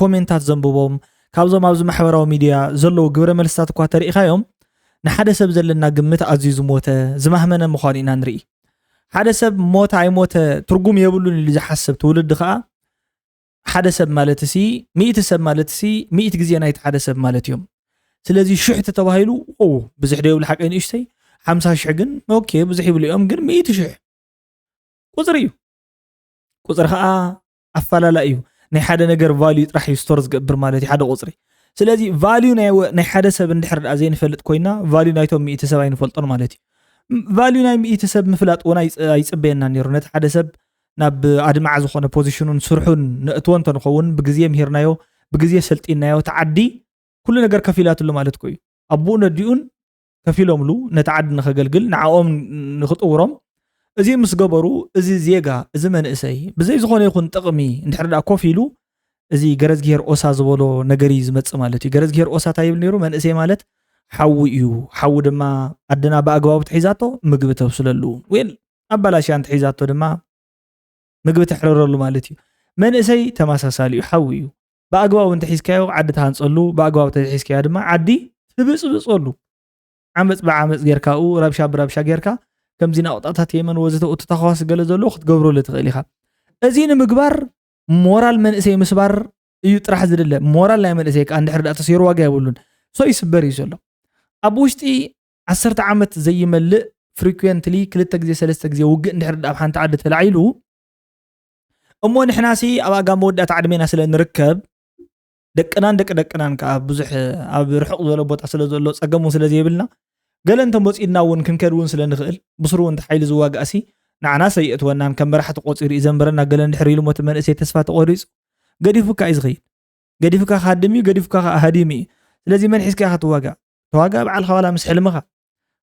ኮሜንታት ዘንብቦም ካብዞም ኣብዚ ማሕበራዊ ሚድያ ዘለዉ ግብረ መልስታት እኳ ተሪኢኻዮም ንሓደ ሰብ ዘለና ግምት ኣዝዩ ዝሞተ ዝማህመነ ምዃኑ ኢና ንርኢ። ሓደ ሰብ ሞተ ኣይሞተ ትርጉም የብሉን ኢሉ ዝሓስብ ትውልዲ ከዓ ሓደ ሰብ ማለት ሲ ሚእቲ ሰብ ማለት ሲ ሚእቲ ግዜ ናይቲ ሓደ ሰብ ማለት እዮም። ስለዚ ሽሕ ተተባሂሉ ው ብዙሕ ዶ ይብሉ ሓቀይ ንእሽተይ ሓምሳ ሽሕ ግን ኦኬ ብዙሕ ይብሉ እዮም ግን ሚእቲ ሽሕ ቁፅሪ እዩ። ቁፅሪ ከዓ ኣፈላላይ እዩ። ናይ ሓደ ነገር ቫልዩ ጥራሕ እዩ ስቶር ዝገብር ማለት እዩ ሓደ ቁፅሪ። ስለዚ ቫልዩ ናይ ወ- ናይ ሓደ ሰብ እንድሕር ደኣ ዘይንፈልጥ ኮይና ቫልዩ ናይቶም ሚእቲ ሰብ ኣይንፈልጦን ማለት እዩ። ም- ቫልዩ ናይ ሚእቲ ሰብ ምፍላጥ እውን ኣይፅ- ኣይፅበየና ነይሩ ነቲ ሓደ ሰብ ናብ ኣድማዕ ዝኾነ ፖዚሽኑን ስርሑን ነእትዎ እንተንኸውን ብግዜ ምሂርናዮ ብግዜ ሰልጢናዮ እቲ ዓዲ ኩሉ ነገር ከፊላትሉ ማለት እኮ እዩ። ኣቦኡን ኣዲኡን ከፊሎምሉ ነቲ ዓዲ ንኸገልግል ንዓኦም ንኽጥውሮም እዚ ምስ ገበሩ እዚ ዜጋ እዚ መንእሰይ ብዘይ ዝኾነ ይኹን ጥቕሚ እንድሕር ደኣ ኮፍ ኢሉ እዚ ገረዝግሄር ኦሳ ዝበሎ ነገር እዩ ዝመፅእ ማለት እዩ። ገረዝግሄር ኦሳ እንታይ ይብል ነይሩ? መንእሰይ ማለት ሓዊ እዩ። ሓዊ ድማ ኣደና ብኣግባቡ ትሒዛቶ ምግቢ ተብስለሉ ወይ ኣባላሽያ እንተሒዛቶ ድማ ምግቢ ተሕረረሉ ማለት እዩ። መንእሰይ ተመሳሳሊ እዩ፣ ሓዊ እዩ። ብኣግባቡ እንተሒዝካዮ ዓዲ ትሃንፀሉ፣ ብኣግባቡ እንተሒዝካዮ ድማ ዓዲ ትብፅብፀሉ። ዓመፅ ብዓመፅ ጌርካ ኡ ረብሻ ብረብሻ ጌርካ ከምዚ ናቑጣታት የመን ወዘተ ኡ ተተኳሲ ገለ ዘሎ ክትገብረሉ ትኽእል ኢኻ። እዚ ንምግባር ሞራል መንእሰይ ምስባር እዩ ጥራሕ ዝድለ። ሞራል ናይ መንእሰይ ከዓ እንድሕር ደኣ ተሰይሩ ዋጋ የብሉን። ሶ ይስበር እዩ ዘሎ። ኣብ ውሽጢ ዓሰርተ ዓመት ዘይመልእ ፍሪኩዌንትሊ ክልተ ግዜ ሰለስተ ግዜ ውግእ እንድሕር ደኣ ኣብ ሓንቲ ዓዲ ተላዒሉ እሞ ንሕናሲ ኣብ ኣጋ መወዳእታ ዕድሜና ስለ ንርከብ ደቅናን ደቂ ደቅናን ከዓ ብዙሕ ኣብ ርሑቕ ዝበለ ቦታ ስለ ዘሎ ፀገም እውን ስለ ዘይብልና ገለ እንተመፂእና እውን ክንከድ እውን ስለ ንኽእል ብስሩ እውን ሓይሊ ዝዋጋእሲ ንዓና ሰየእትወናን ከም መራሕቲ ቆፂሩ እዩ ዘንበረና ገለ እንድሕር ኢሉ ሞቲ መንእሰይ ተስፋ ተቆሪፁ ገዲፉካ እዩ ዝኸይድ። ገዲፉካ ክሃድም እዩ፣ ገዲፉካ ከዓ ሃዲሙ እዩ። ስለዚ መን ሒዝካ ኢኻ ትዋጋእ? ተዋጋእ በዓልካ ዋላ ምስ ሕልምኻ።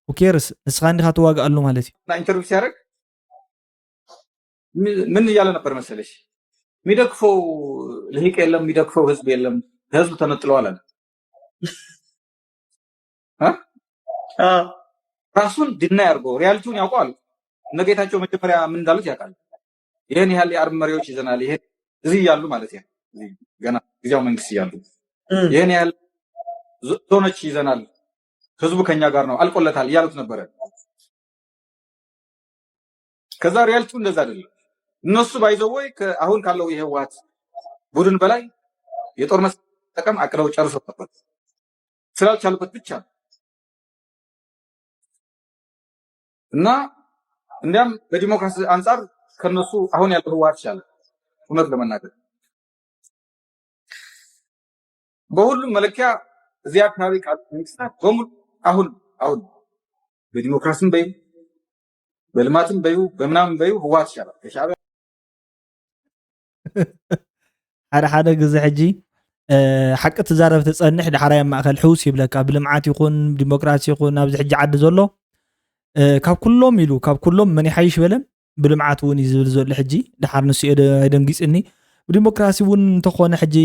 Who cares? ንስኻ እንዲኻ ትዋጋኣሉ ማለት እዩ። እና ኢንተርቪው ሲያደርግ ምን እያለ ነበር መሰለሽ? የሚደግፈው ልሂቅ የለም፣ የሚደግፈው ህዝብ የለም፣ ህዝብ ተነጥለዋል አለ። እ? ራሱን ድና ያርገው ሪያሊቲውን ያውቀዋል። እነ ጌታቸው መጀመሪያ ምን እንዳሉት ያውቃል። ይህን ያህል የአርብ መሪዎች ይዘናል። ይሄ እዚህ እያሉ ማለት ነው። እዚህ ገና ጊዜያዊ መንግስት እያሉ እም። ይህን ያህል ዞ- ዞኖች ይዘናል። ህዝቡ ከኛ ጋር ነው፣ አልቆለታል እያሉት ነበረ። ከዛ ሪያሊቲው እንደዛ አይደለም። እነሱ ባይዘወይ አሁን ካለው የህወሓት ቡድን በላይ የጦር መሳሪያ መጠቀም አቅደው ጨርሰው ነበር። ስላልቻሉበት ብቻ ነው። እና እንዲያም በዲሞክራሲ አንጻር ከነሱ አሁን ያለው ህወሓት ይሻላል። እውነት ለመናገር በሁሉም መለኪያ እዚያ አካባቢ ካሉ መንግስታት በሙሉ አሁን አሁን በዲሞክራሲም በዩ በልማትም በዩ በምናምን በዩ ህወሓት ይሻላል ከሻዕቢያ። ሓደ ሓደ ግዜ ሕጂ ሓቂ ትዛረብ ትፀንሕ፣ ዳሕራይ ኣብ ማእከል ሕውስ ይብለካ። ብልምዓት ይኹን ዲሞክራሲ ይኹን ኣብዚ ሕጂ ዓዲ ዘሎ ካብ ኩሎም ኢሉ ካብ ኩሎም መን ይሓይሽ በለ? ብልምዓት እውን እዩ ዝብል ዘሎ ሕጂ። ድሓር ንሱ እየ ደ- ኣይደንጊፅኒ። ብዲሞክራሲ እውን እንተኾነ ሕጂ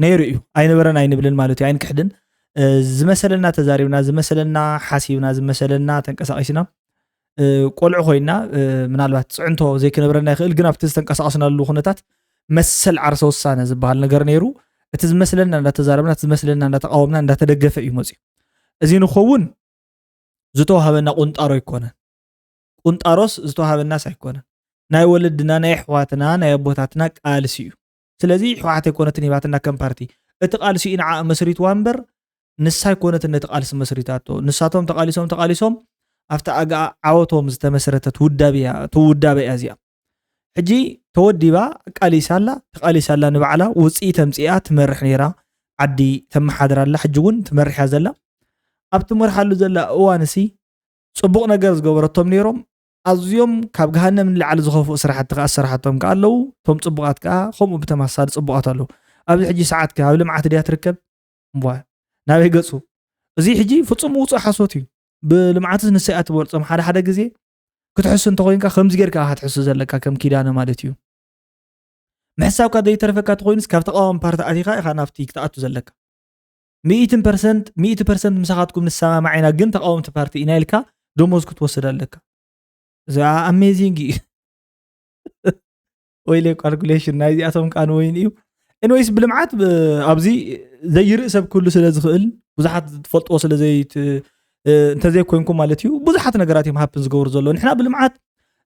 ነይሩ እዩ፣ ኣይነበረን ኣይንብልን ማለት እዩ፣ ኣይንክሕድን። ዝመሰለና ተዛሪብና፣ ዝመሰለና ሓሲብና፣ ዝመሰለና ተንቀሳቂስና፣ ቆልዑ ኮይና፣ ምናልባት ፅዕንቶ ዘይክነብረና ይኽእል፣ ግን ኣብቲ ዝተንቀሳቀስናሉ ኩነታት መሰል ዓርሰ ውሳነ ዝበሃል ነገር ነይሩ። እቲ ዝመስለና እንዳተዛረብና፣ እቲ ዝመስለና እንዳተቃወምና እንዳተደገፈ እዩ መፅዩ። እዚ ንኸውን ዝተዋሃበና ቁንጣሮ ኣይኮነን። ቁንጣሮስ ዝተዋሃበናስ ኣይኮነን። ናይ ወለድና፣ ናይ ኣሕዋትና፣ ናይ ኣቦታትና ቃልሲ እዩ። ስለዚ ህወሓት ኣይኮነትን ሂባትና ከም ፓርቲ። እቲ ቃልሲ እዩ ንዓ መስሪትዋ እምበር ንሳ ኣይኮነትን ነቲ ቃልሲ መስሪታቶ። ንሳቶም ተቃሊሶም ተቃሊሶም ኣብቲ ኣጋ ዓወቶም ዝተመስረተት ውዳበ እያ፣ እቲ ውዳበ እያ እዚኣ። ሕጂ ተወዲባ ቃሊሳ ኣላ፣ ተቃሊሳ ኣላ፣ ንባዕላ ውፅኢት ኣምፂኣ ትመርሕ ነይራ፣ ዓዲ ተመሓድር ኣላ፣ ሕጂ እውን ትመርሕ እያ ዘላ። ኣብ ትመርሓሉ ዘላ እዋንሲ ፅቡቕ ነገር ዝገበረቶም ነይሮም። ኣዝዮም ካብ ገሃነም ንላዕሊ ዝኸፍኡ ስራሕቲ ከኣ ዝሰራሓቶም ከኣ ኣለዉ። እቶም ፅቡቓት ከኣ ከምኡ ብተመሳሳሊ ፅቡቓት ኣለዉ። ኣብዚ ሕጂ ሰዓት ከ ኣብ ልምዓት ድያ ትርከብ? እምቧ ናበይ ገፁ? እዚ ሕጂ ፍፁም ውፁእ ሓሶት እዩ። ብልምዓትስ ንሰይ ኣትበልፆም ሓደ ሓደ ግዜ ክትሕሱ እንተኮይንካ ከምዚ ጌርካ ኢኻ ትሕሱ ዘለካ ከም ኪዳነ ማለት እዩ። ምሕሳብካ ዘይተርፈካ ተኮይኑስ ካብ ተቃዋሚ ፓርቲ ኣቲካ ኢካ ናብቲ ክትኣቱ ዘለካ። ሚእትን ፐርሰንት ሚእቲ ፐርሰንት ምሳኻትኩም ንሰማማዕ ኢና ግን ተቃወምቲ ፓርቲ ኢና ኢልካ ደሞዝ ክትወስድ ኣለካ። እዚኣ ኣሜዚንግ እዩ። ወይለ ካልኩሌሽን ናይዚኣቶም ከዓ ንወይን እዩ። ኤንወይስ ብልምዓት ኣብዚ ዘይርኢ ሰብ ክህሉ ስለ ዝኽእል ብዙሓት ትፈልጥዎ ስለ ዘይት እንተዘይኮይንኩም ማለት እዩ ብዙሓት ነገራት እዮም ሃፕን ዝገብሩ ዘሎ። ንሕና ብልምዓት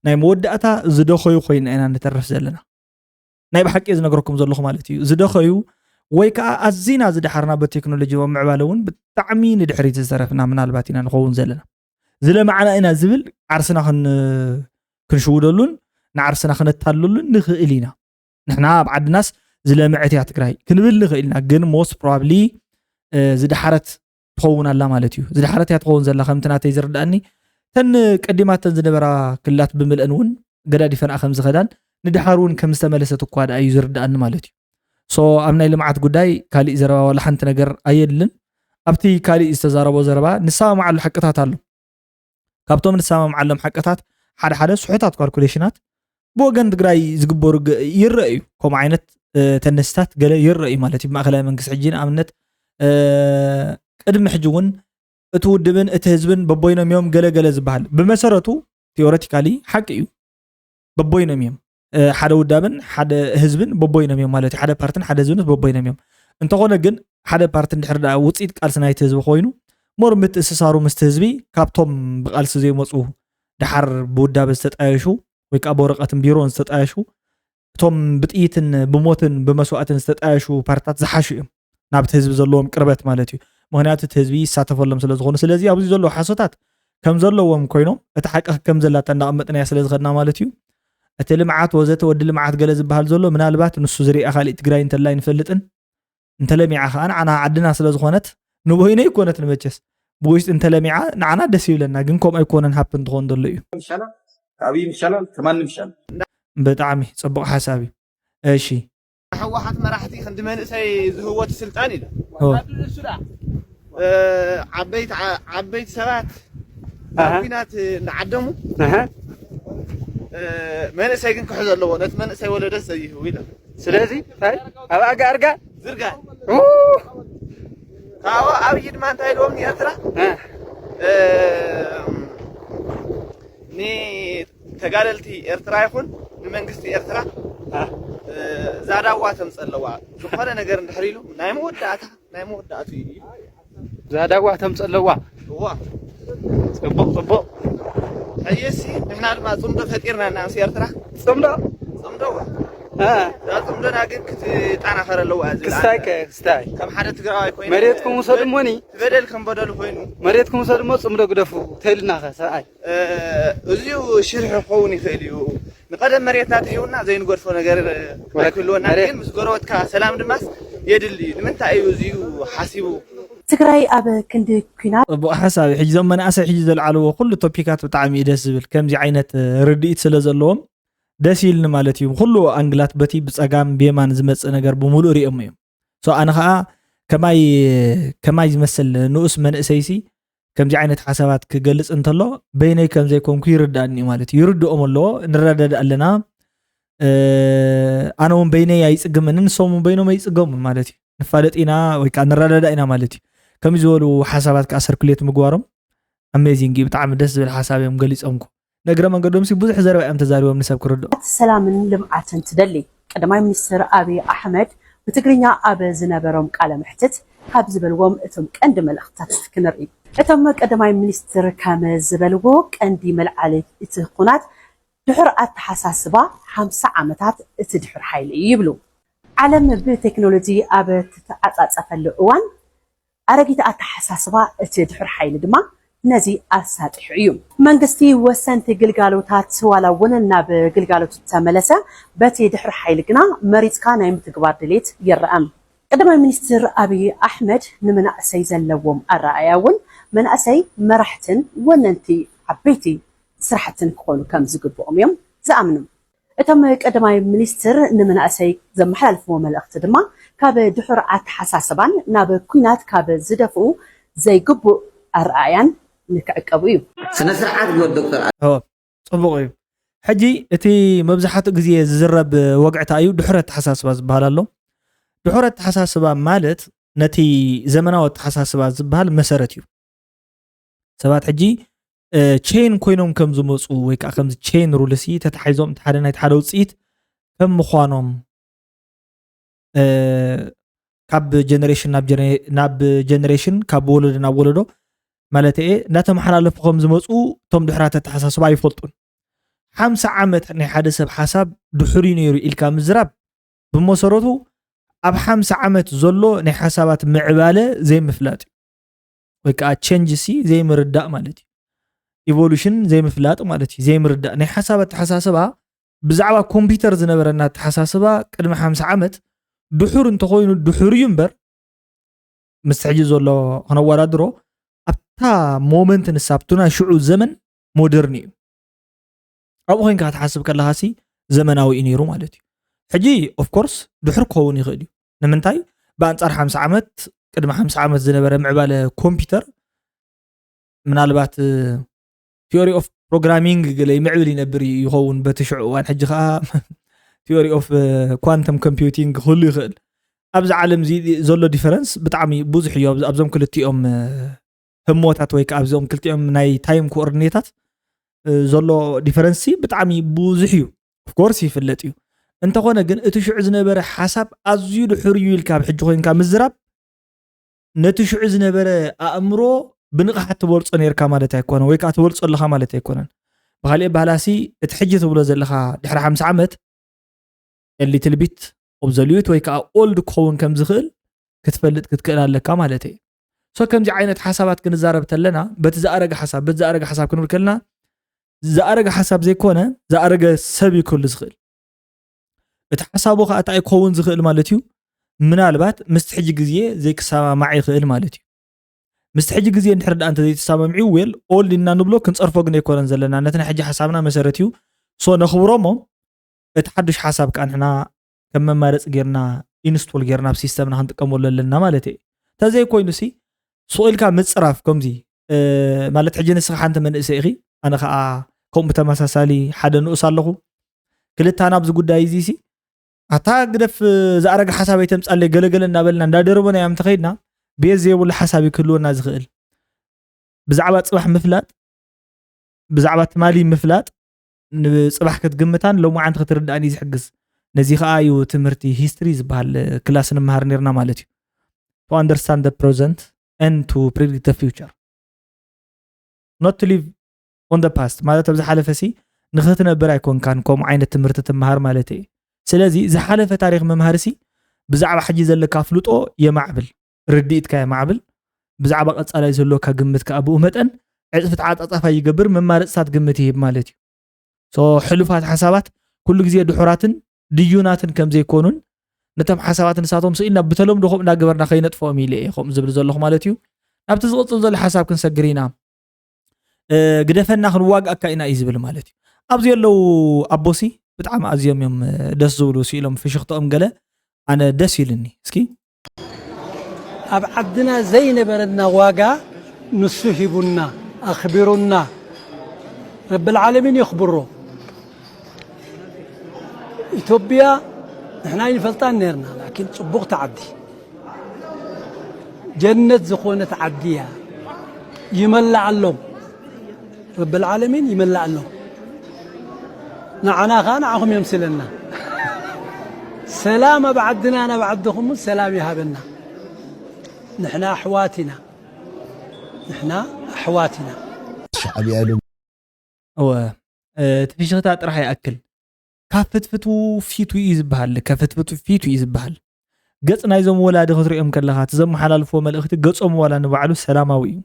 ናይ መወዳእታ ዝደኸዩ ኮይና ኢና ንተርፍ ዘለና። ናይ ብሓቂ ዝነግረኩም ዘለኹ ማለት እዩ። ዝደኸዩ ወይ ከዓ ኣዚና ዝደሓርና በቴክኖሎጂ ምዕባለ እውን ብጣዕሚ ንድሕሪት ዝተረፍና ምናልባት ኢና ንኸውን ዘለና። ዝለማዕና ኢና ዝብል ዓርስና ክንሽውደሉን ንዓርስና ክነታልሉን ንኽእል ኢና። ንሕና ኣብ ዓድናስ ዝለምዐት እያ ትግራይ ክንብል ንኽእል ኢና፣ ግን ሞስት ፕሮባብሊ ዝደሓረት ትኸውን ኣላ ማለት እዩ። ዝደሓረት እያ ትኸውን ዘላ ከምቲ ናተይ ዝርዳእኒ። ተን ቀዲማተን ዝነበራ ክልላት ብምልአን እውን ገዳዲፈንኣ ከም ዝኸዳን ንድሓር እውን ከም ዝተመለሰት እኳ ደኣ እዩ ዝርዳእኒ ማለት እዩ። ሶ ኣብ ናይ ልምዓት ጉዳይ ካሊእ ዘረባ ዋላ ሓንቲ ነገር ኣየድልን። ኣብቲ ካሊእ ዝተዛረቦ ዘረባ ንሰማማዓሉ ሓቅታት ኣሎ። ካብቶም ንሰማማዓሎም ሓቅታት ሓደ ሓደ ስሑታት ካልኩሌሽናት ብወገን ትግራይ ዝግበሩ ይረአ እዩ። ከምኡ ዓይነት ተነስታት ገለ ይረአ እዩ ማለት እዩ። ማእከላይ መንግስቲ ሕጂ ንኣብነት ቅድሚ ሕጂ እውን እቲ ውድብን እቲ ህዝብን በቦይኖም እዮም ገለ ገለ ዝበሃል ብመሰረቱ ቴዎሬቲካሊ ሓቂ እዩ። በቦይኖም እዮም ሓደ ውዳብን ሓደ ህዝብን በቦይኖም እዮም ማለት እዩ። ሓደ ፓርትን ሓደ ህዝብንስ በቦይኖም እዮም። እንተኾነ ግን ሓደ ፓርቲ እንድሕር ደኣ ውፅኢት ቃልሲ ናይቲ ህዝቢ ኮይኑ ሞር ምትእስሳሩ ምስቲ ህዝቢ ካብቶም ብቃልሲ ዘይመፁ ደሓር ብውዳበ ዝተጣየሹ ወይ ከዓ ብወረቀትን ቢሮን ዝተጣየሹ እቶም ብጥይትን ብሞትን ብመስዋእትን ዝተጣየሹ ፓርትታት ዝሓሹ እዮም ናብቲ ህዝቢ ዘለዎም ቅርበት ማለት እዩ። ምክንያቱ እቲ ህዝቢ ይሳተፈሎም ስለ ዝኾኑ። ስለዚ ኣብዚ ዘለዉ ሓሶታት ከም ዘለዎም ኮይኖም እቲ ሓቂ ከም ዘላታ እንዳቐመጥናያ ስለ ዝኸድና ማለት እዩ። እቲ ልምዓት ወዘተ ወዲ ልምዓት ገለ ዝበሃል ዘሎ ምናልባት ንሱ ዝሪኣ ካሊእ ትግራይ እንተላ ኣይንፈልጥን እንተለሚዓ ከዓ ንዓና ዓድና ስለ ዝኾነት ንበይነ ይኮነትን መቸስ ብውሽጢ እንተለሚዓ ንዓና ደስ ይብለና ግን ከምኡ ኣይኮነን ሃፕን ትኾን ዘሎ እዩ። ይሻላል ኣብይ ይሻላል ከማንም ይሻላል። ብጣዕሚ ፅቡቅ ሓሳብ እዩ። እሺ ንሕወሓት መራሕቲ ክንዲ መንእሰይ ዝህወት ስልጣን ኢሉ ዓበይቲ ሰባት ኩናት እንዳዓደሙ መንእሰይ ግን ክሕዞ ኣለዎ ነቲ መንእሰይ ወለደስ ዘይህቡ ኢሎም ስለዚ እንታይ ኣብ ኣጋ ኣርጋ ዝርጋ ካብኡ ኣብይ ድማ እንታይ ኢልዎም ንኤርትራ ንተጋደልቲ ኤርትራ ይኹን ንመንግስቲ ኤርትራ ዛዳዋ ተምፀለዋ ዝኾነ ነገር እንድሕር ኢሉ ናይ መወዳእታ ናይ መወዳእቱ እዩ ዛዳዋ ተምፀለዋ እዋ ፅቡቅ ፅቡቅ ሕይሲ ንሕና ድማ ፅምዶ ፈጢርና እና ምስ ኤርትራ ፅምዶ ፅምዶ እዛ ጽምዶና ግን ክትጠናኸር ኣለዋ ዝብል ክስታይ ከ ክስታይ ከም ሓደ ትግራዋይ ኮይኑ መሬትኩም ውሰዱ እሞኒ በደል ከም በደሉ ኮይኑ መሬትኩም ውሰዱ እሞ ጽምዶ ግደፉ ተይልናኸ ሰብኣይ እዚዩ ሽርሒ ክኸውን ይኽእል እዩ። ንቀደም መሬትና ተሂቡና ዘይንገድፎ ነገር ኣይክህልወና፣ ግን ምስ ጎረበትካ ሰላም ድማስ የድሊ እዩ። ንምንታይ እዩ እዚዩ ሓሲቡ? ትግራይ ኣብ ክንዲ ኩናት ፅቡቅ ሓሳብ። ሕጂ ዞም መናእሰይ ሕጂ ዘልዓልዎ ኩሉ ቶፒካት ብጣዕሚ እዩ ደስ ዝብል። ከምዚ ዓይነት ርድኢት ስለ ዘለዎም ደስ ኢልኒ ማለት እዩ። ኩሉ ኣንግላት በቲ ብፀጋም ብየማን ዝመፅእ ነገር ብምሉእ ሪኦሞ እዮም። ሶ ኣነ ከዓ ከማይ ከማይ ዝመስል ንኡስ መንእሰይሲ ከምዚ ዓይነት ሓሳባት ክገልፅ እንተሎ በይነይ ከም ዘይኮንኩ ይርዳእኒ እዩ ማለት እዩ። ይርድኦም ኣለዎ፣ ንረዳዳእ ኣለና። ኣነ እውን በይነይ ኣይፅግመንን፣ ንሶም እውን በይኖም ኣይፅገሙን ማለት እዩ። ንፋለጥ ኢና ወይ ከዓ ንረዳዳእ ኢና ማለት እዩ። ከምዚ ዝበሉ ሓሳባት ከዓ ሰርኩሌት ምግባሮም ኣሜዚንግ እዩ። ብጣዕሚ ደስ ዝብል ሓሳብ እዮም ገሊፆምኩ። ነግረ መንገዶም ሲ ብዙሕ ዘረባ እዮም ተዛሪቦም ንሰብ ክርድኦ። ሰላምን ልምዓትን ትደሊ። ቀዳማይ ሚኒስትር ኣብይ ኣሕመድ ብትግርኛ ኣብ ዝነበሮም ቃለ መሕትት ካብ ዝበልዎም እቶም ቀንዲ መልእኽትታት እስቲ ክንርኢ። እቶም ቀዳማይ ሚኒስትር ከም ዝበልዎ ቀንዲ መልዓሊ እቲ ኩናት ድሑር ኣተሓሳስባ ሓምሳ ዓመታት እቲ ድሑር ሓይሊ እዩ ይብሉ። ዓለም ብቴክኖሎጂ ኣብ ትተዓጻጸፈሉ እዋን ኣረጊት ኣተሓሳስባ እቲ ድሑር ሓይሊ ድማ ነዚ ኣሳጢሑ እዩ። መንግስቲ ወሰንቲ ግልጋሎታት ዋላ እውን ናብ ግልጋሎት ተመለሰ በቲ ድሑር ሓይሊ ግና መሪፅካ ናይ ምትግባር ድሌት ይረኣ። ቀዳማይ ሚኒስትር ኣብይ ኣሕመድ ንመናእሰይ ዘለዎም ኣረኣእያ እውን መናእሰይ መራሕትን ወነንቲ ዓበይቲ ስራሕትን ክኾኑ ከም ዝግብኦም እዮም ዝኣምኑ። እቶም ቀዳማይ ሚኒስትር ንመናእሰይ ዘመሓላልፍዎ መልእኽቲ ድማ ካብ ድሑር ኣተሓሳስባን ናብ ኩናት ካብ ዝደፍኡ ዘይግቡእ ኣረኣእያን ንክዕቀቡ እዩ። ስነ ስርዓት ግበር ዶክተር ኦ፣ ፅቡቅ እዩ። ሕጂ እቲ መብዛሕትኡ ግዜ ዝዝረብ ወግዕታ እዩ ድሑር ኣተሓሳስባ ዝበሃል ኣሎ። ድሑር ኣተሓሳስባ ማለት ነቲ ዘመናዊ ኣተሓሳስባ ዝበሃል መሰረት እዩ። ሰባት ሕጂ ቼን ኮይኖም ከም ዝመፁ ወይ ከዓ ከምዚ ቼን ሩልሲ ተታሒዞም እቲ ሓደ ናይቲ ሓደ ውፅኢት ከም ምኳኖም ካብ ጀነሬሽን ናብ ጀነሬሽን ካብ ወለዶ ናብ ወለዶ ማለት እየ እናተመሓላለፉ ከም ዝመፁ እቶም ድሕራት ኣተሓሳስባ ኣይፈልጡን። ሓምሳ ዓመት ናይ ሓደ ሰብ ሓሳብ ድሑር እዩ ነይሩ ኢልካ ምዝራብ ብመሰረቱ ኣብ ሓምሳ ዓመት ዘሎ ናይ ሓሳባት ምዕባለ ዘይምፍላጥ እዩ። ወይ ከዓ ቼንጅ ሲ ዘይምርዳእ ማለት እዩ። ኢቮሉሽን ዘይምፍላጥ ማለት እዩ። ዘይምርዳእ ናይ ሓሳብ ኣተሓሳስባ ብዛዕባ ኮምፒውተር ዝነበረና ኣተሓሳስባ ቅድሚ ሓምሳ ዓመት ድሑር እንተኮይኑ ድሑር እዩ እምበር ምስ ሕጂ ዘሎ ክነወዳድሮ ኣብታ ሞመንት ንሳ ኣብቱ ናይ ሽዑ ዘመን ሞደርን እዩ። ኣብኡ ኮይንካ ክትሓስብ ከለካ ሲ ዘመናዊ እዩ ነይሩ ማለት እዩ። ሕጂ ኦፍኮርስ ድሑር ክኸውን ይኽእል እዩ። ንምንታይ ብኣንፃር ሓምሳ ዓመት ቅድሚ ሓምሳ ዓመት ዝነበረ ምዕባለ ኮምፒውተር ምናልባት ቲዮሪ ኦፍ ፕሮግራሚንግ ገለ ይምዕብል ይነብር ይኸውን በቲ ሽዑ እዋን። ሕጂ ከዓ ቲዮሪ ኦፍ ኳንተም ኮምፒውቲንግ ክህሉ ይኽእል። ኣብዚ ዓለም እዚ ዘሎ ዲፈረንስ ብጣዕሚ ብዙሕ እዩ። ኣብዞም ክልቲኦም ህሞታት ወይ ከዓ ኣብዞም ክልቲኦም ናይ ታይም ኮኦርዲኔታት ዘሎ ዲፈረንስ ብጣዕሚ ብዙሕ እዩ። ኦፍኮርስ ይፍለጥ እዩ። እንተኾነ ግን እቲ ሽዑ ዝነበረ ሓሳብ ኣዝዩ ድሑር እዩ ኢልካ ኣብ ሕጂ ኮይንካ ምዝራብ ነቲ ሽዑ ዝነበረ ኣእምሮ ብንቕሓት ትበልፆ ነርካ ማለት ኣይኮነ ወይ ከዓ ትበልፆ ኣለካ ማለት ኣይኮነን። ብካሊእ ባህላሲ እቲ ሕጂ ትብሎ ዘለካ ድሕሪ ሓምሳ ዓመት ሊትል ቢት ኦብዘልዩት ወይ ከዓ ኦልድ ክኸውን ከም ዝኽእል ክትፈልጥ ክትክእል ኣለካ ማለት እዩ። ሶ ከምዚ ዓይነት ሓሳባት ክንዛረብ ተለና በቲ ዝኣረገ ሓሳብ በቲ ዝኣረገ ሓሳብ ክንብል ከለና ዝኣረገ ሓሳብ ዘይኮነ ዝኣረገ ሰብ እዩ ክህሉ ዝኽእል። እቲ ሓሳቡ ከዓ እንታይ ክኸውን ዝኽእል ማለት እዩ? ምናልባት ምስቲ ሕጂ ግዜ ዘይክሰማማዕ ይኽእል ማለት እዩ። ምስቲ ሕጂ ግዜ እንድሕር ደኣ እንተዘይተሰማምዑ ዌል ኦልድ ኢና ንብሎ ክንፀርፎ ግን ኣይኮነን ዘለና ነቲ ናይ ሕጂ ሓሳብና መሰረት እዩ። ሶ ነኽብሮሞ እቲ ሓዱሽ ሓሳብ ከዓ ንሕና ከም መማረፂ ጌርና ኢንስቶል ጌርና ኣብ ሲስተምና ክንጥቀመሉ ኣለና ማለት እዩ። እንተዘይኮይኑ ሲ ስቕ ኢልካ ምፅራፍ ከምዚ ማለት ሕጂ ንስኻ ሓንቲ መንእሰይ ኢኺ ኣነ ከዓ ከምኡ ተመሳሳሊ ሓደ ንኡስ ኣለኹ ክልታና ኣብዚ ጉዳይ እዚ ሲ ኣታ ግደፍ ዝኣረገ ሓሳብ ኣይተምፃለይ ገለገለ እናበልና እንዳደረቦና እዮም እንተኸይድና ቤት ዘይብሉ ሓሳብ እዩ ክህልወና ዝኽእል ብዛዕባ ፅባሕ ምፍላጥ ብዛዕባ ትማሊ ምፍላጥ ንፅባሕ ክትግምታን ሎማዓንቲ ክትርዳእን እዩ ዝሕግዝ ነዚ ከዓ እዩ ትምህርቲ ሂስትሪ ዝበሃል ክላስ ንምሃር ነርና ማለት እዩ to understand the present and to predict the future not to live on the past ማለት ኣብ ዝሓለፈ ሲ ንክትነብር ኣይኮንካን ከምኡ ዓይነት ትምህርቲ ትመሃር ማለት እዩ ስለዚ ዝሓለፈ ታሪኽ ምምሃርሲ ብዛዕባ ሕጂ ዘለካ ኣፍልጦ የማዕብል፣ ርድኢትካ የማዕብል፣ ብዛዕባ ቀጻላይ ዘለካ ግምት ከኣ ብኡ መጠን ዕጽፊ ተዓጻጻፋይ ይገብር፣ መማረጽታት ግምት ይህብ ማለት እዩ። ሶ ሕሉፋት ሓሳባት ኩሉ ግዜ ድሑራትን ድዩናትን ከም ዘይኮኑን ነቶም ሓሳባት ንሳቶም ስኢልና ብተለምዶ ከምኡ እናገበርና ከይነጥፍኦም ኢለ እየ ከምኡ ዝብል ዘለኹ ማለት እዩ። ናብቲ ዝቕጽል ዘሎ ሓሳብ ክንሰግር ኢና። ግደፈና ክንዋግኣካ ኢና እዩ ዝብል ማለት እዩ። ኣብዚ ዘለዉ ኣቦሲ ብጣዕሚ ኣዝዮም እዮም ደስ ዝብሉ ስኢሎም ፍሽኽትኦም ገለ ኣነ ደስ ኢሉኒ። እስኪ ኣብ ዓድና ዘይነበረና ዋጋ ንሱ ሂቡና ኣኽቢሩና። ረብል ዓለሚን የኽብሮ። ኢትዮጵያ ንሕና ይንፈልጣን ነርና፣ ላኪን ጽቡቕቲ ዓዲ፣ ጀነት ዝኾነት ዓዲ እያ። ይመላኣሎም፣ ረብል ዓለሚን ይመላኣሎም። ንዓና ኸዓ ንዓኹም የምስለና። ሰላም ኣብ ዓድና ናብ ዓድኹም ሰላም ይሃበና። ንሕና ኣሕዋት ኢና፣ ንሕና ኣሕዋት ኢና። ሻዕብያ ዶ እወ እቲ ፍሽኽታ ጥራሕ ይኣክል። ካብ ፍትፍቱ ፊቱ እዩ ዝበሃል፣ ካብ ፍትፍቱ ፊቱ እዩ ዝበሃል። ገጽ ናይዞም ወላዲ ክትሪኦም ከለኻ እቲ ዘመሓላልፍዎ መልእኽቲ ገጾም ዋላ ንባዕሉ ሰላማዊ እዩ።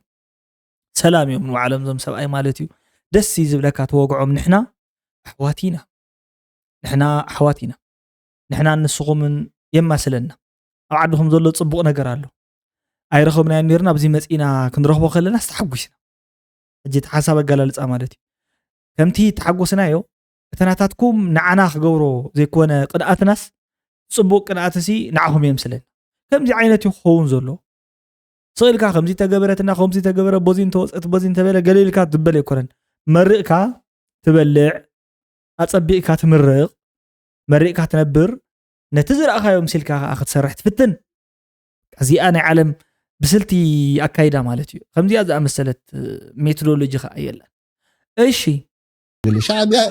ሰላም እዮም ንባዕሎም እዞም ሰብኣይ ማለት እዩ። ደስ እዩ ዝብለካ ተወግዖም። ንሕና ኣሕዋት ኢና፣ ንሕና ኣሕዋት ኢና፣ ንሕናን ንስኹምን የማስለና። ኣብ ዓድኹም ዘሎ ጽቡቕ ነገር ኣሎ ኣይረኸብናዮን ነይርና፣ ኣብዚ መጺእና ክንረኽቦ ከለና ተሓጒስና። ሕጂ እቲ ሓሳብ ኣገላልጻ ማለት እዩ። ከምቲ ተሓጎስናዮ እቲ ናታትኩም ንዓና ክገብሮ ዘይኮነ ቅንኣትናስ ጽቡቕ ቅንኣትሲ ንዓኹም የምስለና። ከምዚ ዓይነት እዩ ክኸውን ዘሎ። ስቕ ኢልካ ከምዚ ተገበረትና፣ ከምዚ ተገበረ፣ ቦዚ እንተወፀት፣ ቦዚ እንተበለ ገለ ኢልካ ትበል ኣይኮነን። መሪቕካ ትበልዕ፣ ኣጸቢቕካ ትምርቕ፣ መሪቕካ ትነብር፣ ነቲ ዝረእኻዮ ምሲልካ ከዓ ክትሰርሕ ትፍትን። እዚኣ ናይ ዓለም ብስልቲ ኣካይዳ ማለት እዩ። ከምዚኣ ዝኣመሰለት ሜቶዶሎጂ ከዓ የለን። እሺ ሻዕብያ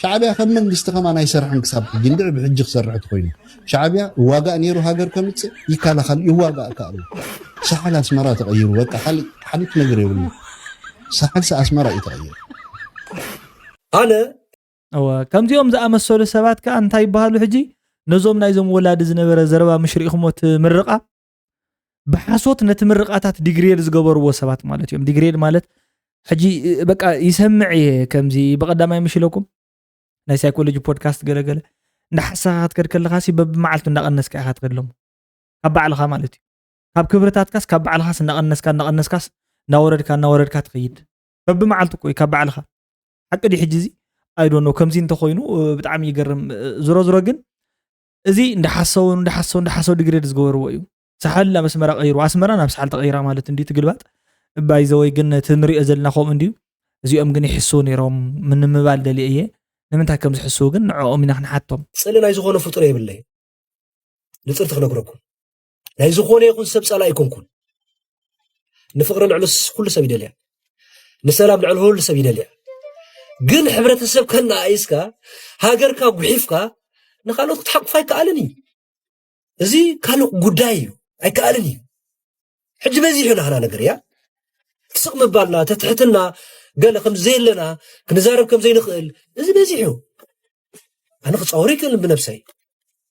ሻዕብያ ከም መንግስቲ ከማን ኣይሰርሕን ክሳብ ሕጂ እንድዒ ብሕጂ ክሰርሕ ተኮይኑ ሻዕብያ ይዋጋእ ነይሩ ሃገር ከምፅእ ይከላኸል ይዋጋእ ከኣሉ ሳሕል ኣስመራ ተቐይሩ በቃ ካልእ ሓንቲ ነገር የብሉ ሳሕል ኣስመራ እዩ ተቐይሩ ኣነ እወ ከምዚኦም ዝኣመሰሉ ሰባት ከዓ እንታይ ይበሃሉ ሕጂ ነዞም ናይዞም ወላዲ ዝነበረ ዘረባ ምሽ ርኢኹሞ እቲ ምርቓ ብሓሶት ነቲ ምርቓታት ዲግሬድ ዝገበርዎ ሰባት ማለት እዮም ዲግሬድ ማለት ሕጂ በቃ ይሰምዕ እየ ከምዚ ብቐዳማይ ምሽ ኢለኩም ናይ ሳይኮሎጂ ፖድካስት ገለገለ እንዳ ሓሳኻ ክትከድ ከለኻ ሲ በብመዓልቱ እንዳቐነስካ ኢኻ ትኸድሎም ካብ ባዕልኻ ማለት እዩ ካብ ክብርታትካስ ካብ ባዕልኻስ እንዳቐነስካ እንዳቐነስካስ እንዳወረድካ እንዳወረድካ ትኸይድ በብመዓልቱ እኮ እዩ ካብ ባዕልኻ ሓቂ ድዩ ሕጂ እዚ ኣይዶኖ ከምዚ እንተኮይኑ ብጣዕሚ ይገርም ዝሮ ዝሮ ግን እዚ እንዳሓሰው እንዳሓሰው እንዳሓሰው ድግሬድ ዝገበርዎ እዩ ሳሓል ናብ ኣስመራ ቀይሩ ኣስመራ ናብ ሳሓል ተቀይራ ማለት እንዲ ትግልባጥ ባይዘወይ ግን እቲ ንሪኦ ዘለና ከምኡ እንዲዩ እዚኦም ግን ይሕስው ነይሮም ምንምባል ደልየ እየ ንምንታይ ከም ዝሕስው ግን ንዕኦም ኢና ክንሓቶም ፅሊ ናይ ዝኾነ ፍጡር የብለይ ንፅርቲ ክነግረኩም ናይ ዝኾነ ይኹን ሰብ ፀላእ ኣይኮንኩን ንፍቅሪ ልዕሊ ኩሉ ሰብ ይደልያ ንሰላም ልዕሊ ኩሉ ሰብ ይደልያ ግን ሕብረተሰብ ከነኣይስካ ሃገርካ ጉሒፍካ ንካልኦት ክትሓቁፍ ኣይከኣልን እዩ እዚ ካልእ ጉዳይ እዩ ኣይከኣልን እዩ ሕጂ በዚሑ ናህና ነገር እያ ትስቕ ምባልና ተትሕትና ገለ ከም ዘየለና ክንዛረብ ከም ዘይንኽእል እዚ በዚሑ ኣነ ክፃወር ይክእልን ብነብሰይ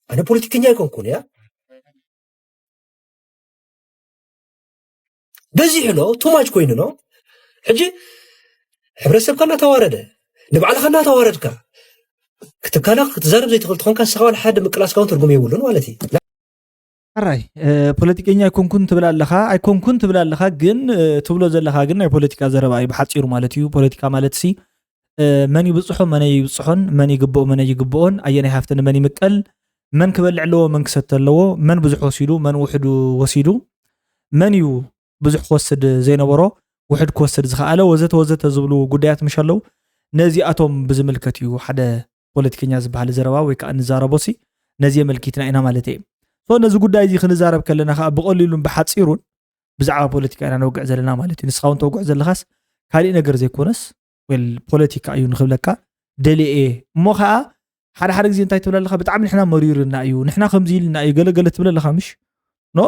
ኣነ ፖለቲከኛ ኣይኮንኩን እያ በዚሑ ኖ ቱማች ኮይኑ ኖ ሕጂ ሕብረተሰብካ እናተዋረደ ንባዕልኻ እናተዋረድካ ክትካላ ክትዛረብ ዘይትኽእል ትኾንካ ንስኻ ዋላ ሓደ ምቅላስካ እውን ትርጉም የብሉን ማለት እዩ ሕራይ ፖለቲከኛ ኣይኮንኩን ትብል ኣለኻ ኣይኮንኩን ትብል ኣለኻ ግን ትብሎ ዘለኻ ግን ናይ ፖለቲካ ዘረባ እዩ ብሓፂሩ ማለት እዩ ፖለቲካ ማለት ሲ መን ይብፅሖ መን ይብፅሖን መን ይግብኦ መን ይግብኦን ኣየናይ ሃፍቲ ንመን ይምቀል መን ክበልዕ ኣለዎ መን ክሰቲ ኣለዎ መን ብዙሕ ወሲዱ መን ውሕዱ ወሲዱ መን እዩ ብዙሕ ክወስድ ዘይነበሮ ውሕድ ክወስድ ዝኸኣለ ወዘተ ወዘተ ዝብሉ ጉዳያት ምሽ ኣለዉ ነዚኣቶም ብዝምልከት እዩ ሓደ ፖለቲከኛ ዝበሃል ዘረባ ወይ ከዓ እንዛረቦ ሲ ነዚ የመልኪትና ኢና ማለት እየ ሶ ነዚ ጉዳይ እዚ ክንዛረብ ከለና ከዓ ብቀሊሉን ብሓፂሩን ብዛዕባ ፖለቲካ ኢና ነውግዕ ዘለና ማለት እዩ ንስኻ እውን ተውግዕ ዘለኻስ ካሊእ ነገር ዘይኮነስ ወል ፖለቲካ እዩ ንክብለካ ደልየ እየ እሞ ከዓ ሓደ ሓደ ግዜ እንታይ ትብል ኣለካ ብጣዕሚ ንሕና መሪርና እዩ ንሕና ከምዚ ኢልና እዩ ገለገለ ትብል ኣለካ ምሽ ኖ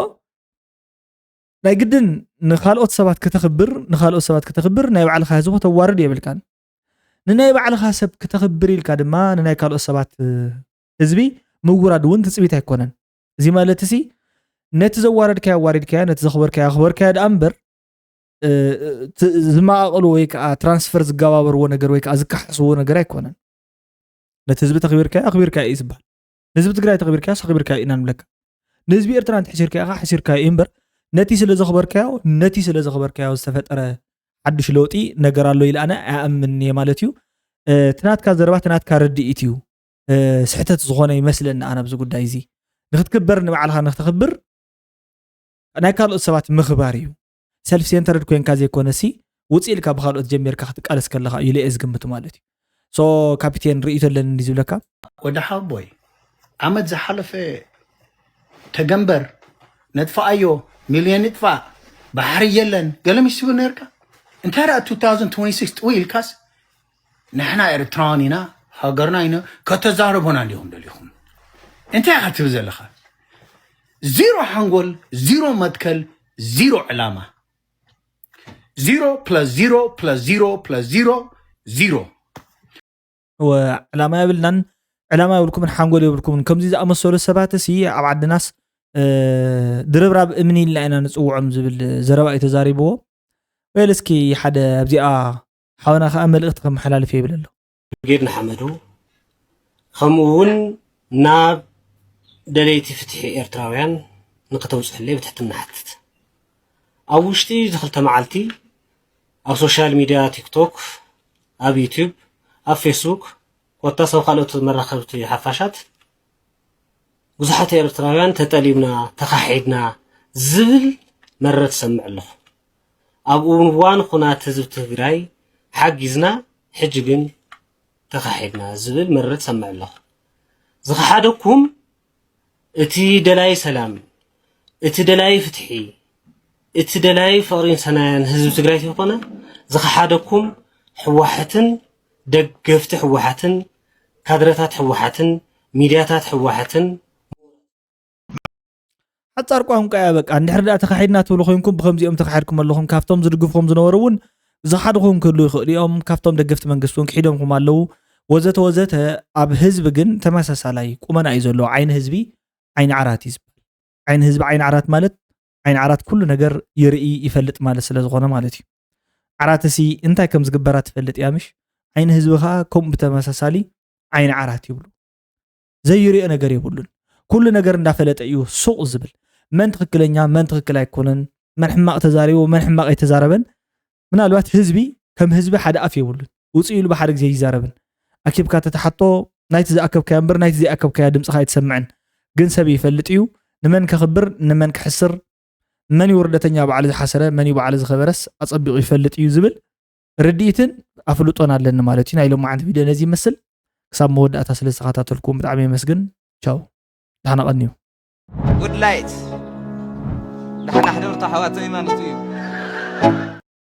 ናይ ግድን ንካልኦት ሰባት ከተኽብር ንካልኦት ሰባት ከተኽብር ናይ ባዕልካ ህዝቢ ከተዋርድ የብልካን ንናይ ባዕልካ ሰብ ከተኽብር ኢልካ ድማ ንናይ ካልኦት ሰባት ህዝቢ ምውራድ እውን ትፅቢት ኣይኮነን። እዚ ማለት ሲ ነቲ ዘዋረድካዮ ኣዋሪድካዮ፣ ነቲ ዘኽበርካዮ ኣኽበርካዮ ደኣ እምበር ዝመቓቐሉ ወይ ከዓ ትራንስፈር ዝገባበርዎ ነገር ወይ ከዓ ዝከሓስዎ ነገር ኣይኮነን። ነቲ ህዝቢ ተኽቢርካዮ ኣኽቢርካዮ እዩ ዝበሃል። ንህዝቢ ትግራይ ተኽቢርካዮ ኣኽቢርካዮ ኢና ንብለካ። ንህዝቢ ኤርትራ እንተሕሲርካዮ ከዓ ሕሲርካዮ እዩ እምበር፣ ነቲ ስለ ዘኽበርካዮ ነቲ ስለ ዘኽበርካዮ ዝተፈጠረ ሓድሽ ለውጢ ነገር ኣሎ ኢለ ኣነ ኣይኣምን እየ ማለት እዩ። እቲ ናትካ ዘረባ እቲ ናትካ ርድኢት እዩ ስሕተት ዝኾነ ይመስለኒ ኣነ ኣብዚ ጉዳይ እዚ። ንክትክበር ንባዕልኻ ንክተኽብር ናይ ካልኦት ሰባት ምኽባር እዩ። ሰልፍ ሴንተርድ ኮይንካ ዘይኮነ ሲ ውፅእ ኢልካ ብካልኦት ጀሚርካ ክትቃለስ ከለካ እዩ ለየ ዝግምት ማለት እዩ። ሶ ካፒቴን ርእይቶ ኣለኒ እንዲ ዝብለካ። ወዲ ሓቦይ ዓመት ዝሓለፈ ተገንበር ነጥፋኣዮ ሚልዮን ይጥፋእ ባሕሪ የለን ገለ ምስ ትብል ነርካ እንታይ ደኣ two thousand twenty-six ጥው ኢልካስ ንሕና ኤርትራውያን ኢና ሃገርና ኢና ከተዛረቡና እንዲኹም ደሊኹም እንታይ ኢኻ ትብል ዘለኻ ዚሮ ሓንጎል ዚሮ መትከል ዚሮ ዕላማ zero plus zero plus zero plus zero zero ዕላማ የብልናን ዕላማ የብልኩምን ሓንጎል የብልኩምን ከምዚ ዝኣመሰሉ ሰባት ሲ ኣብ ዓድናስ ድርብራብ እምኒ ኢልና ኢና ንፅውዖም ዝብል ዘረባ እዩ ተዛሪብዎ። ወይል እስኪ ሓደ ኣብዚኣ ሓውና ከዓ መልእክቲ ከመሓላልፍ ይብል ኣሎ። ብርጌድ ንሓመዱ ከምኡ እውን ናብ ደለይቲ ፍትሒ ኤርትራውያን ንክተውፅእለይ ብትሕትና ሓትት። ኣብ ውሽጢ እዚ ክልተ መዓልቲ ኣብ ሶሻል ሚድያ ቲክቶክ፣ ኣብ ዩቲዩብ፣ ኣብ ፌስቡክ ኮታስ ኣብ ካልኦት መራኸብቲ ሓፋሻት ብዙሓት ኤርትራውያን ተጠሊምና፣ ተኻሒድና ዝብል መረረ ትሰምዕ ኣለኹ። ኣብ እዋን ኹናት ህዝቢ ትግራይ ሓጊዝና ሕጂ ግን ተኻሒድና ዝብል መረረ ትሰምዕ ኣለኹ። ዝኸሓደኩም እቲ ደላይ ሰላም፣ እቲ ደላይ ፍትሒ፣ እቲ ደላይ ፍቕሪን ሰናያን ህዝቢ ትግራይ ተይኮነ ዝኸሓደኩም ህወሓትን ደገፍቲ ህወሓትን ካድረታት ህወሓትን ሚድያታት ህወሓትን ሓፃር ቋንቋ እያ በቃ። እንድሕር ደኣ ተኻሒድና ትብሉ ኮይንኩም ብከምዚኦም ተኻሒድኩም ኣለኹም። ካብቶም ዝድግፍኹም ዝነበሩ እውን ዝኸሓድኹም ክህልዉ ይኽእሉ እዮም። ካብቶም ደገፍቲ መንግስቲ እውን ክሒዶምኹም ኣለዉ ወዘተ ወዘተ። ኣብ ህዝቢ ግን ተመሳሳላይ ቁመና እዩ ዘለዎ። ዓይኒ ህዝቢ ዓይኒ ዓራት እዩ ዝበሃል። ዓይኒ ህዝቢ ዓይኒ ዓራት ማለት ዓይኒ ዓራት ኩሉ ነገር ይርኢ ይፈልጥ ማለት ስለ ዝኾነ ማለት እዩ። ዓራት እሲ እንታይ ከም ዝግበራ ትፈልጥ እያ ምሽ? ዓይኒ ህዝቢ ከዓ ከምኡ ብተመሳሳሊ ዓይኒ ዓራት ይብሉ። ዘይርእዮ ነገር የብሉን። ኩሉ ነገር እንዳፈለጠ እዩ ሱቕ ዝብል። መን ትኽክለኛ መን ትኽክል ኣይኮነን፣ መን ሕማቕ ተዛሪቡ መን ሕማቕ ኣይተዛረበን። ምናልባት ህዝቢ ከም ህዝቢ ሓደ ኣፍ የብሉን። ውፅእ ኢሉ ብሓደ ግዜ ይዛረብን። ኣኪብካ ተተሓቶ ናይቲ ዝኣከብካዮ እምበር ናይቲ ዘይኣከብካዮ ድምፅኻ ኣይትሰምዕን። ግን ሰብ ይፈልጥ እዩ ንመን ከኽብር ንመን ክሕስር፣ መን እዩ ውርደተኛ ባዕሉ ዝሓሰረ መን እዩ ባዕሉ ዝኸበረስ ኣፀቢቑ ይፈልጥ እዩ ዝብል ርድኢትን ኣፍልጦን ኣለኒ ማለት እዩ። ናይ ሎማዓንቲ ቪድዮ ነዚ ይመስል። ክሳብ መወዳእታ ስለ ዝተኸታተልኩም ብጣዕሚ የመስግን። ቻው፣ ደሕና ቀንዩ። ጉድ ላይት ዳሕና ሕደርቶ ሓዋተይ ማለት እዩ።